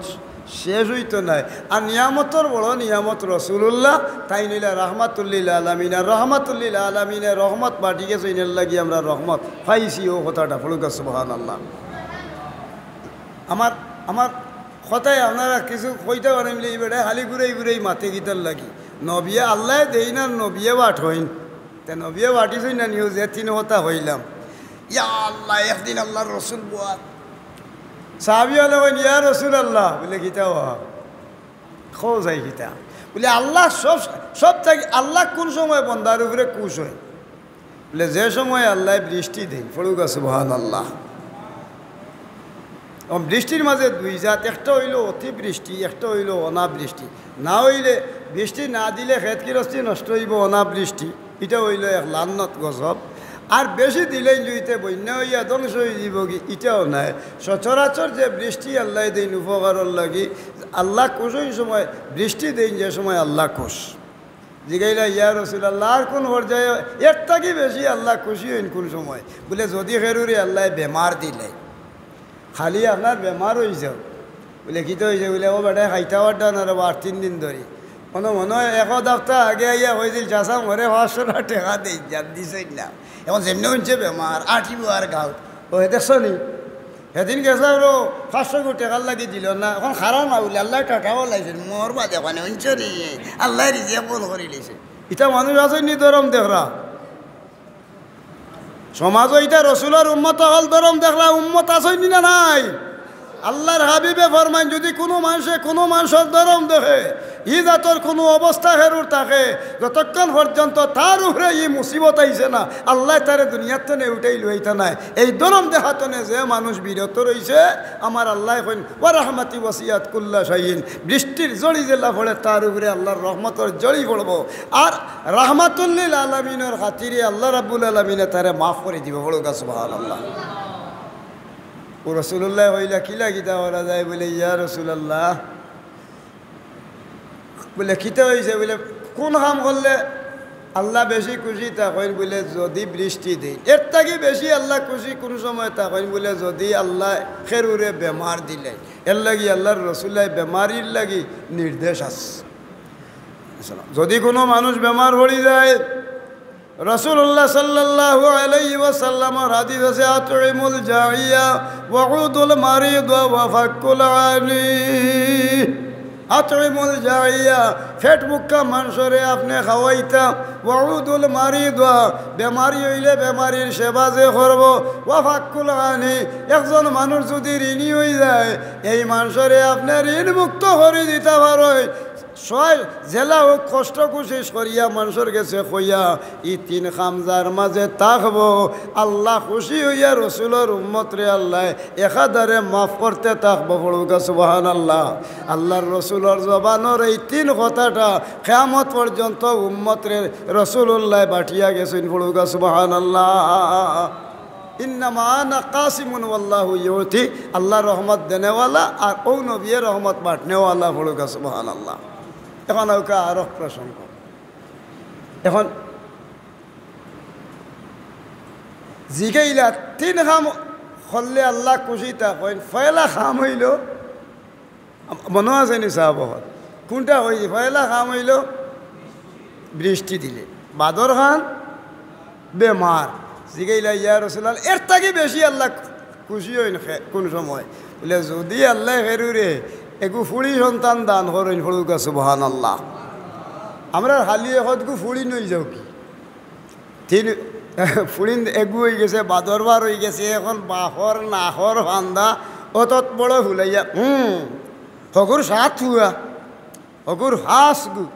শেষ অইতো নায়। আর নিয়ামতর বড় নিয়ামত রাসূলুল্লাহ, তাইন অইলা রাহমাতুল লিল আলামিন। আর রাহমাতুল লিল আলামিনে রহমত বাটি গেছইন, এরলাগি আমরা রহমত পাইছি। অউ কথাটা পড়ুক্কা সুবহানাল্লাহ। আমার, আমার কথায় আপনারা কিছু কইতা পারইন বুলে, ই বেটায় খালি ঘুরাই ঘুরাই মাতে কিতার লাগি? নবিয়ে আল্লায় দেইন আর নবিয়ে বাটইন। তে নবিয়ে বাটিছইন না নি, অউ যে তিন কথা কইলাম। ইয়া আল্লাহ, একদিন আল্লাহর রসুল বওয়াত। সাহাবী অকলে কইন, "ইয়া রাসূলুল্লাহ।" বুলে, "কিতা বা? কও চাই কিতা?" বুলে, "আল্লাহ সব, সব থাকি আল্লাহ কুন সময় বন্দার উপরে খুশ অইন?" বুলে, "যে সময় আল্লায় বৃষ্টি দেইন।" পড়ুক্কা সুবহানাল্লাহ। অউ বৃষ্টির মাঝে দুই জাত, একটা অইলো অতিবৃষ্টি, একটা অইলো অনাবৃষ্টি। না অইলে, বৃষ্টি না দিলে খেত গিরস্তি নষ্ট অইবো, অনাবৃষ্টি, ইটা অইলো এক লানত গজব। আর বেশি দিলেইন জুইতে বন্যা অইয়া ধ্বংস অইযিবোগি, ইটাও নায়। সচরাচর যে বৃষ্টি আল্লায় দেইন উপকারর লাগি, আল্লাহ খুশ অইন সময় বৃষ্টি দেইন, যে সময় আল্লাহ খুশ। জিগাইলা, "ইয়া রাসূলুল্লাহ, আর কুন পর্যায়ে এর থাকি বেশি আল্লাহ খুশি অইন কুন সময়?" বুলে, "যুদি কেউরে আল্লায় বেমার দিলে, খালি আপনার বেমার অইযায়।" বুলে, "কিতা অইযায়?" বুলে, "অউ বেটায় খাইতা পারতা না রে বা, আর তিন দিন ধরি। মনো মনো এক হাপ্তা আগে আইয়া কইছিল, 'চাচা, মরে পাঁচশো টেকা দেইন যান, দিছইন না। এখন যেমনে অইছে বেমার, আটিবো আর গাউত।' অউ হে দেখছো নি?" হেদিন গেছে আরো পাঁচশো টেকার লাগি দিলো না, এখন খারা না বুলে আল্লায় টাকাও লাইছইন, মর বাদে অখানে অইছে নি, আল্লায় রিজিক বন্ধ করিলাইছে। ইতা মানুষ আছইন নি ধরম দেখরা? সমাজো ইতা রসুলর উম্মত অকল ধরম দেখরা, উম্মত আছইন নি না নাই? আল্লাহর হাবিবে ফরমাইন, যুদি কুনু মানষে কুনু মানষর ধরম দেখে, ই জাতর কুনু অবস্থা কেউর থাকে, যতক্ষণ পর্যন্ত তার উপরে ই মুসিবত আইছে না, আল্লায় তারে দুনিয়ার তনে উঠাই লইতা নায়। এই ধরম দেখাত তনে যে মানুষ বিরত রইছে, আমার আল্লায় কইন, "ওয়া রাহমাতি ওয়াসিআত কুল্লা শাইইন।" বৃষ্টির জড়ি যেলা পড়ে, তার উপরে আল্লাহর রহমতর জড়ি পড়বো। আর রাহমাতুল লিল আলামিনর খাতিরে আল্লাহ রাব্বুল আলামিনে তারে মাফ করি দিবো। পড়ুক্কা সুবহানাল্লাহ। অউ রাসূলুল্লায় কইলা, "কিলা কিতা করা যায়?" বুলে, "ইয়া রাসূলুল্লাহ," বুলে, "কিতা অইছে?" বুলে, "কুন কাম করলে আল্লাহ বেশি খুশি থাকইন?" বুলে, "যুদি বৃষ্টি দেইন।" এর থাকি বেশি আল্লাহ খুশি কুন সময় থাকইন? বুলে, "যুদি আল্লায় কেউরে বেমার দিলে।" এরলাগি আল্লাহর রসুলে বেমারির লাগি নির্দেশ আছে। যুদি কুনু মানুষ বেমার পড়ি যায়, রাসূলুল্লাহ সাল্লাল্লাহু আলাইহি ওয়াসাল্লামর হাদিস আছে, "আতইমুল জাইয়া ওয়া উদুল মারিদ ওয়া ফাক্কুল আনি।" আতইমুল জাইয়া, পেট ভুক্কা মানষরে আপনে খাওয়াইতা, ওয়া উদুল মারিদ, বেমারি অইলে বেমারির সেবা যে করবো, ওয়া ফাক্কুল আনি, একজন মানুষ যুদি ঋণী অইযায়, এই মানষরে আপনে ঋণ মুক্ত করি দিতা পারইন। সয় যেলা অউক কষ্ট কুশিশ করিয়া মানষর গেছে কইয়া, ই তিন কাম যার মাঝে থাকবো, আল্লাহ খুশি অইয়া রসুলর উম্মতরে আল্লায় একাধারে মাফ করতে থাকবো। পড়ুক্কা সুবহানাল্লাহ। আল্লাহর রসুলর জবানর এই তিন কথাটা কিয়ামত পর্যন্ত উম্মতরে রসুলুল্লায় বাটিয়া গেছইন। পড়ুক্কা সুবহানাল্লাহ। ইন্নামা আনা কাসিমুন ওয়াল্লাহু ইউতি, আল্লাহ রহমত দেনেওয়ালা আর অউ নবিয়ে রহমত বাটনেওয়ালা। পড়ুক্কা সুবহানাল্লাহ। এখন অউক্কা আরক প্রসঙ্গ। এখন জিগাইলা তিন কাম করলে আল্লাহ খুশি থাকইন। পয়লা কাম অইলো, মনো আছে নি সাব অকল? কুনটা অইছে? পয়লা কাম অইলো বৃষ্টি দিলে, বাদর খান বেমার। জিগাইলা, "ইয়া রাসুলাল্লাহ, এর থাকি বেশি আল্লাহ খুশি অইন খে-, কুন সময়?" বুলে, "যুদি আল্লায় খেরুরে এগু ফুড়ি সন্তান দান করইন।" পড়উক্কা সুবহানাল্লাহ। আমরার খালি একগু ফুড়ি নই যাউক্কা। তিন ফুড়িন এগু অইগেছে, বাদর বার অইগেছে, এখন বাফর নাকর ফান্দা অতত বড় ফুলাইয়া, হুম, হগুর সাত ফুয়া, হগুর পাঁচ গু,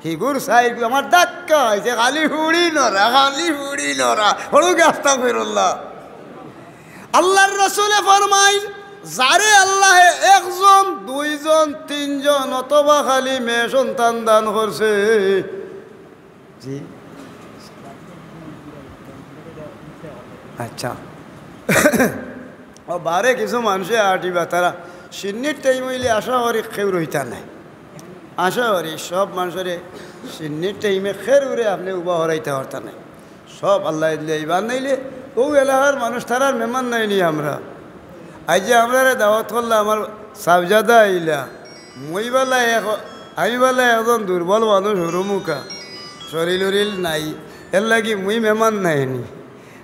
হিগুর চাইর গু, আমার ধাক্কা অইছে, খালি ফুড়ি নরা, খালি ফুড়ি নরা। পড়উক্কা আস্তাগফিরুল্লাহ। আল্লার রসুলে ফরমাইন, যারে আল্লায় একজন, দুইজন, তিনজন অথবা খালি মেয়ে সন্তান দান করছে, জি। আচ্ছা। ও বারে কিছু মানষে আটিবা, তারা শিন্নির টাইম অইলে আশা করি কেউ রইতা নায়। আশা করি সব মানষরে শিন্নির টাইমে খেরুরে আপনে উবা হরাইতা পারতা নায়। সব আল্লায় দিলে ইবার নাইলে অউ এলাকার মানুষ তারার মেহমান নায় নি আমরা। আইজ যে আমরারে দাওয়াত করলা, আমার সাবজাদা আইলা, মুই বালা এক, আমি বালা একজন দুর্বল মানুষ, হুরুমুখা, শরীল উরিল নাই, এরলাগি মুই মেহমান নায় নি।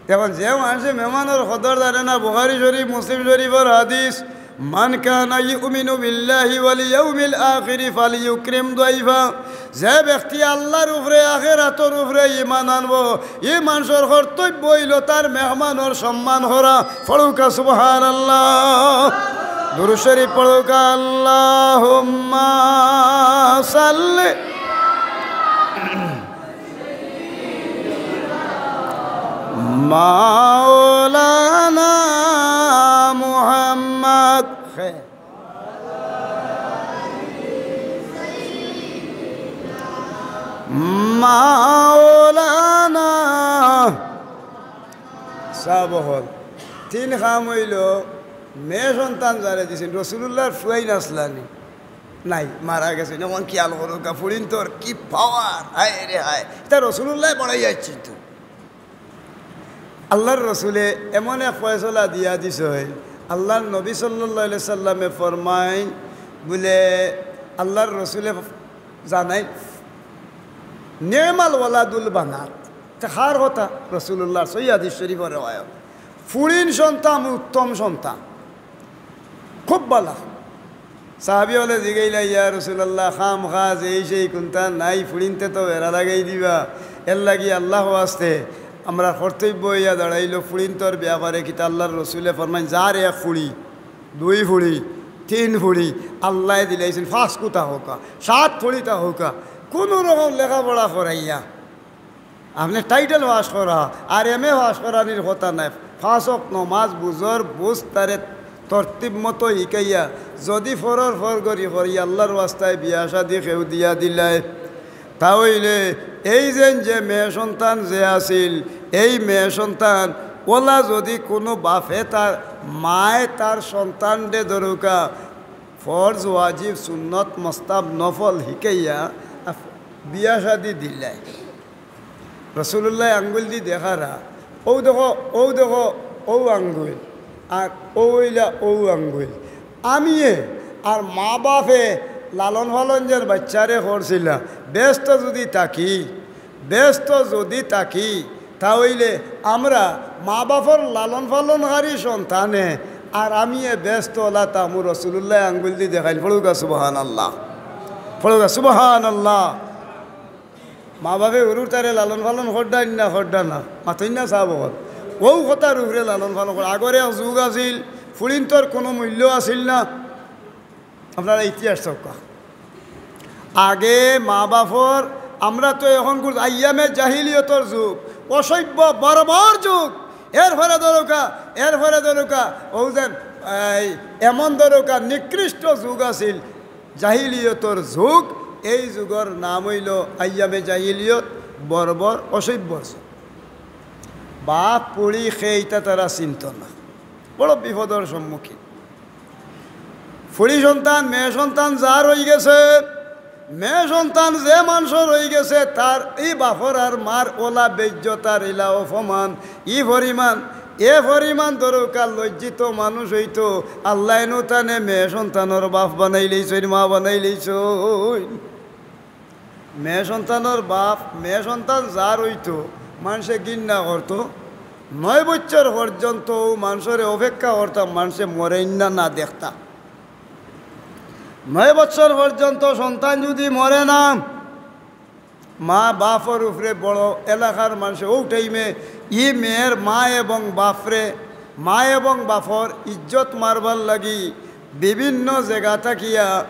এখন যে মানষে মেহমানর কদর জানে না, বুখারী শরীফ, মুসলিম শরীফর হাদিস, "মান কানা ইউমিনু বিল্লাহি ওয়াল ইয়াউমিল আখিরি ফালইউকরিম দাইফা।" যে ব্যক্তি আল্লার উপরে, আখেরাতর উপরে ইমান আনবো, ই মানষর কর্তব্য অইলো তার মেহমানর সম্মান করা। পড়উক্কা সুবহানাল্লাহ। দুরূদ শরীফ পড়উক্কা, আল্লাহুম্মা সাল্লি মাওলানা মুহাম্মদ। মাওলানা। সাব অকল, তিন কাম অইলো, মেয়ে সন্তান যারে দিছইন, রসুলুল্লাহর ফুয়াইন আছলা নি? নাই, মারা গেছইন। এখন খিয়াল করউক্কা, ফুড়িন্তর কি পাওয়ার, হায় রে হায়, ইতা রসুলুল্লায় বাড়াইয়া আইছইন তো। আল্লার রসুলে এমন এক ফয়সলা দিয়া দিছইন, আল্লার নবী সাল্লাল্লাহু আলাইহি সাল্লামে ফরমাইন বুলে, আল্লার রসুলে জানাইন, "নি'মাল ওয়ালাদুল বানাত।" তে কার কথা? রসুলুল্লাহর সহিহ হাদিস শরীফর রেওয়ায়ত। ফুড়িন সন্তান উত্তম সন্তান, খুব বালা। সাহাবী অকলে জিগাইলা, "ইয়া রাসুলাল্লাহ, কাম কাজ এই সেই কুনতা নাই, ফুড়িন্তে তো বেড়া লাগাই দিবা, এরলাগি আল্লার ওয়াস্তে আমরার কর্তব্য অইয়া দাঁড়াইলো ফুড়িন্তর বেয়াপারে কিতা?" আল্লার রসুলে ফরমাইন, "যার এক ফুড়ি, দুই ফুড়ি, তিন ফুড়ি, আল্লায় দিলাইছইন, পাঁচ কুতা হউক্কা, সাত ফুড়িতা হউক্কা, কুনু রকম লেখাপড়া করাইয়া আপনে টাইটেল পাশ করা আর এম এ পাশ করানির কথা নায়, পাঁচ ওয়াক্ত নমাজ বুজর বুজ তারে তরতিব মতো হিকাইয়া, যুদি ফরর ফর করি করি আল্লার ওয়াস্তায় বিয়া শাদি কেউ দিয়া দিলায়, তা অইলে এই যেন যে মেয়ে সন্তান যে আছিল, এই মেয়ে সন্তান অলা যুদি কুনু বাপে তার, মায়ে তার সন্তানরে ধরউক্কা ফরজ, ওয়াজিব, সুন্নত, মুস্তাহাব, নফল হিকাইয়া বিয়া শাদি দিলায়, রসুলুল্লায় আঙ্গুল দি দেখারা, "অউ দেখো, অউ দেখো, অউ আঙ্গুল, আর অউ অইলা অউ আঙ্গুল।" আমিয়ে আর মা বাপে লালন পালন যেন বাইচ্চারে করছিলা, বেহেস্তো যুদি থাকি, বেহেস্তো যুদি থাকি, তা অইলে আমরা মা বাপর লালন পালনকারী সন্তানে আর আমিয়ে বেহেস্তো অলা থাকমু। রসুলুল্লায় আঙ্গুল দি দেখাইন। পড়উক্কা সুবহানাল্লাহ, পড়উক্কা সুবহানাল্লাহ। মা বাপে হুরুতারে লালন পালন কররা নি না, কররা না, মাতইন না সাব অকল। অউ কথার উপরে লালন পালন করা। আগর এক যুগ আছিল, ফুড়িন্তর কুনু মূল্য আছিল না। আপনারা ইতিহাস চাউক্কা। আগে মা বাপর, আমরা তো এখন কর-, আইয়ামে জাহিলিয়তর যুগ, অসভ্য বর্বর যুগ। এরপরে ধরউক্কা, এরপরে ধরউক্কা, অউ যেন, এই, এমন ধরউক্কা নিকৃষ্ট যুগ আছিল, জাহিলিয়তর যুগ, এই যুগর নাম অইলো আইয়ামে জাহিলিয়ত, বর্বর, অসভ্যর যুগ। বাপ ফুড়ি কে ইতা তারা চিনতো না, বড় বিপদর সম্মুখীন। ফুড়ি সন্তান, মেয়ে সন্তান যার অইগেছে, মেয়ে সন্তান যে মানষর অইগেছে, তার ই বাপর আর মার অলা বেইজ্জত আর ইলা অপমান, ই পরিমাণ এ পরিমাণ দরকার লজ্জিত মানুষ অইতো, আল্লায় নু তানে মেয়ে সন্তানর বাপ বানাইলাইছইন, মা বানাইলাইছইন। মেয়ে সন্তানর বাপ, মেয়ে সন্তান যার অইতো, মানষে ঘিন্না করতো। নয় বছর পর্যন্ত অউ মানষরে অপেক্ষা করতাম, মানষে মরেইন না, না দেখতা। নয় বছর পর্যন্ত সন্তান যুদি মরে না, মা বাপর উপরে বড় এলাকার মানষে অউ টাইমে ই মেয়ের মা এবং বাপরে, মা এবং বাপর ইজ্জত মারবার লাগি বিভিন্ন জাগা থাকিয়া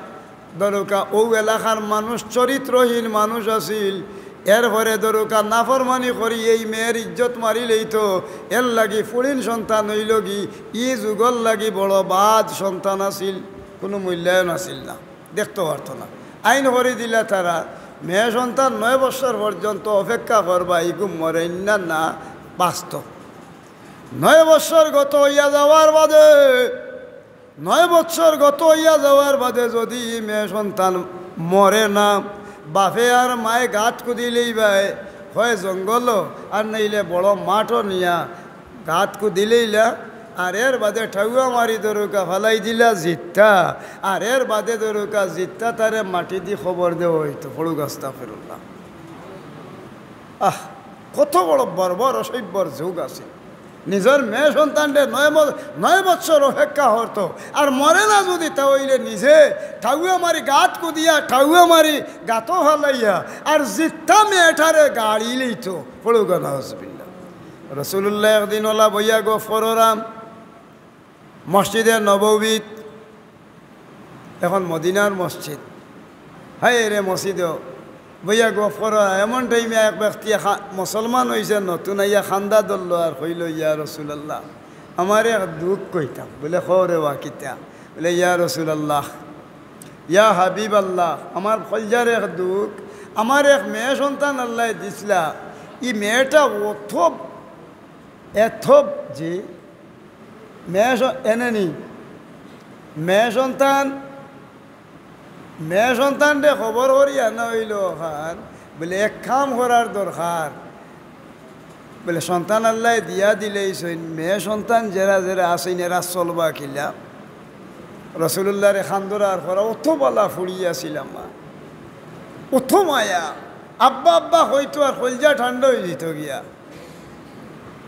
দরকা অউ এলাকার মানুষ চরিত্রহীন মানুষ আছিল। এরপরে দরকা নাফরমানি করি এই মেয়ের ইজ্জত মারিলাইতো। এর লাগি ফুড়িন সন্তান অইলোগি, ই যুগর লাগি বড় বাদ সন্তান আছিল, কুনু মূল্যায়ন আছিল না, দেখতো পারতো না। আইন করি দিলা তারা, মেয়ে সন্তান নয় বছর পর্যন্ত অপেক্ষা করবা, ইগু মরেইন না, না বাঁচতো। নয় বছর গত অইয়া যাওয়ার বাদে, নয় বছর গত অইয়া যাওয়ার বাদে যুদি ই মেয়ে সন্তান মরে না, বাপে আর মায়ে গাত কুদিলাইবায়, হয় জঙ্গলো আর নাইলে বড় মাঠো নিয়া গাত কুদিলাইলা। আর এর বাদে ঠাউয়া মারি দরকা ফালাই দিলা জিত্তা, আর এর বাদে দরকা জিত্তা তারে মাটি দি কবর দেওয়া অইতো। পড়ুক আস্তাগফিরুল্লাহ। আহ, কত বড় বর্বর অসভ্যর যুগ আছিল। নিজর মেয়ে সন্তানরে নয় ম-, নয় বছর অপেক্ষা করতো, আর মরে না যুদি তা অইলে নিজে ঠাউয়া মারি গাত কুদিয়া, ঠাউয়া মারি গাতো ফালাইয়া, আর জিত্তা মেয়েটারে গাড়িলাইতো। পড়ুক নাউজুবিল্লাহ। রাসুলুল্লায় একদিন অলা বইয়া গফ কররাম মসজিদে নববীত, এখন মদিনার মসজিদ। হায়রে মসজিদো বইয়া গফ কররা, এমন টাইমে এক ব্যক্তি খা-, মুসলমান অইছে নতুন, আইয়া খান্দা ধরলো আর কইলো, "ইয়া রাসুলাল্লাহ, আমার এক দুখ কইতাম।" বলে, "কও রে বা কিতা?" বলে, "ইয়া রাসুলাল্লাহ, ইয়া হাবিবাল্লাহ, আমার কইলজার এক দুখ, আমার এক মেয়ে সন্তান আল্লায় দিছলা, ই মেয়েটা অত, এত, জি, মেয়ে স-, এনে নি, মেয়ে সন্তান, মেয়ে সন্তানরে খবর করি আনা অইলো অখান, বলে এক কাম করার দরকার।" বলে, "সন্তান আল্লায় দিয়া দিলাইছইন, মেয়ে সন্তান যেরা যেরা আছইন, এরা চলবা কিলা?" রাসুলুল্লাহরে খান্দরার করা, অত বালা ফুড়ি আছিল আমার, অত মায়া, আব্বা আব্বা কইতো আর কইলজা ঠান্ডা অইযিতো গিয়া।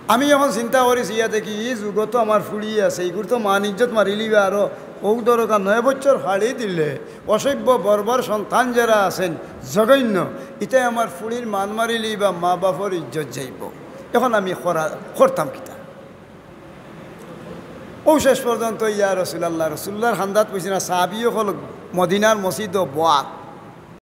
আমি এখন চিন্তা করি, ইয়া দেখি, ই যুগো তো আমার ফুড়ি আছে, ইগুর তো মান ইজ্জত মারিলিবা আরো, অউ দরকা নয় বছর ফাড়ি দিলে, অসভ্য বর্বর সন্তান যেরা আছইন, জঘন্য, ইতায় আমার ফুড়ির মান মারিলিবা, মা বাপর ইজ্জত যাইবো। এখন আমি করা-, করতাম কিতা? অউ শেষ পর্যন্ত ইয়া রাসুলাল্লাহ, রাসুলুল্লাহর খান্দাত বইছে না, সাহাবি অকল মদিনার মসজিদো বওয়াত,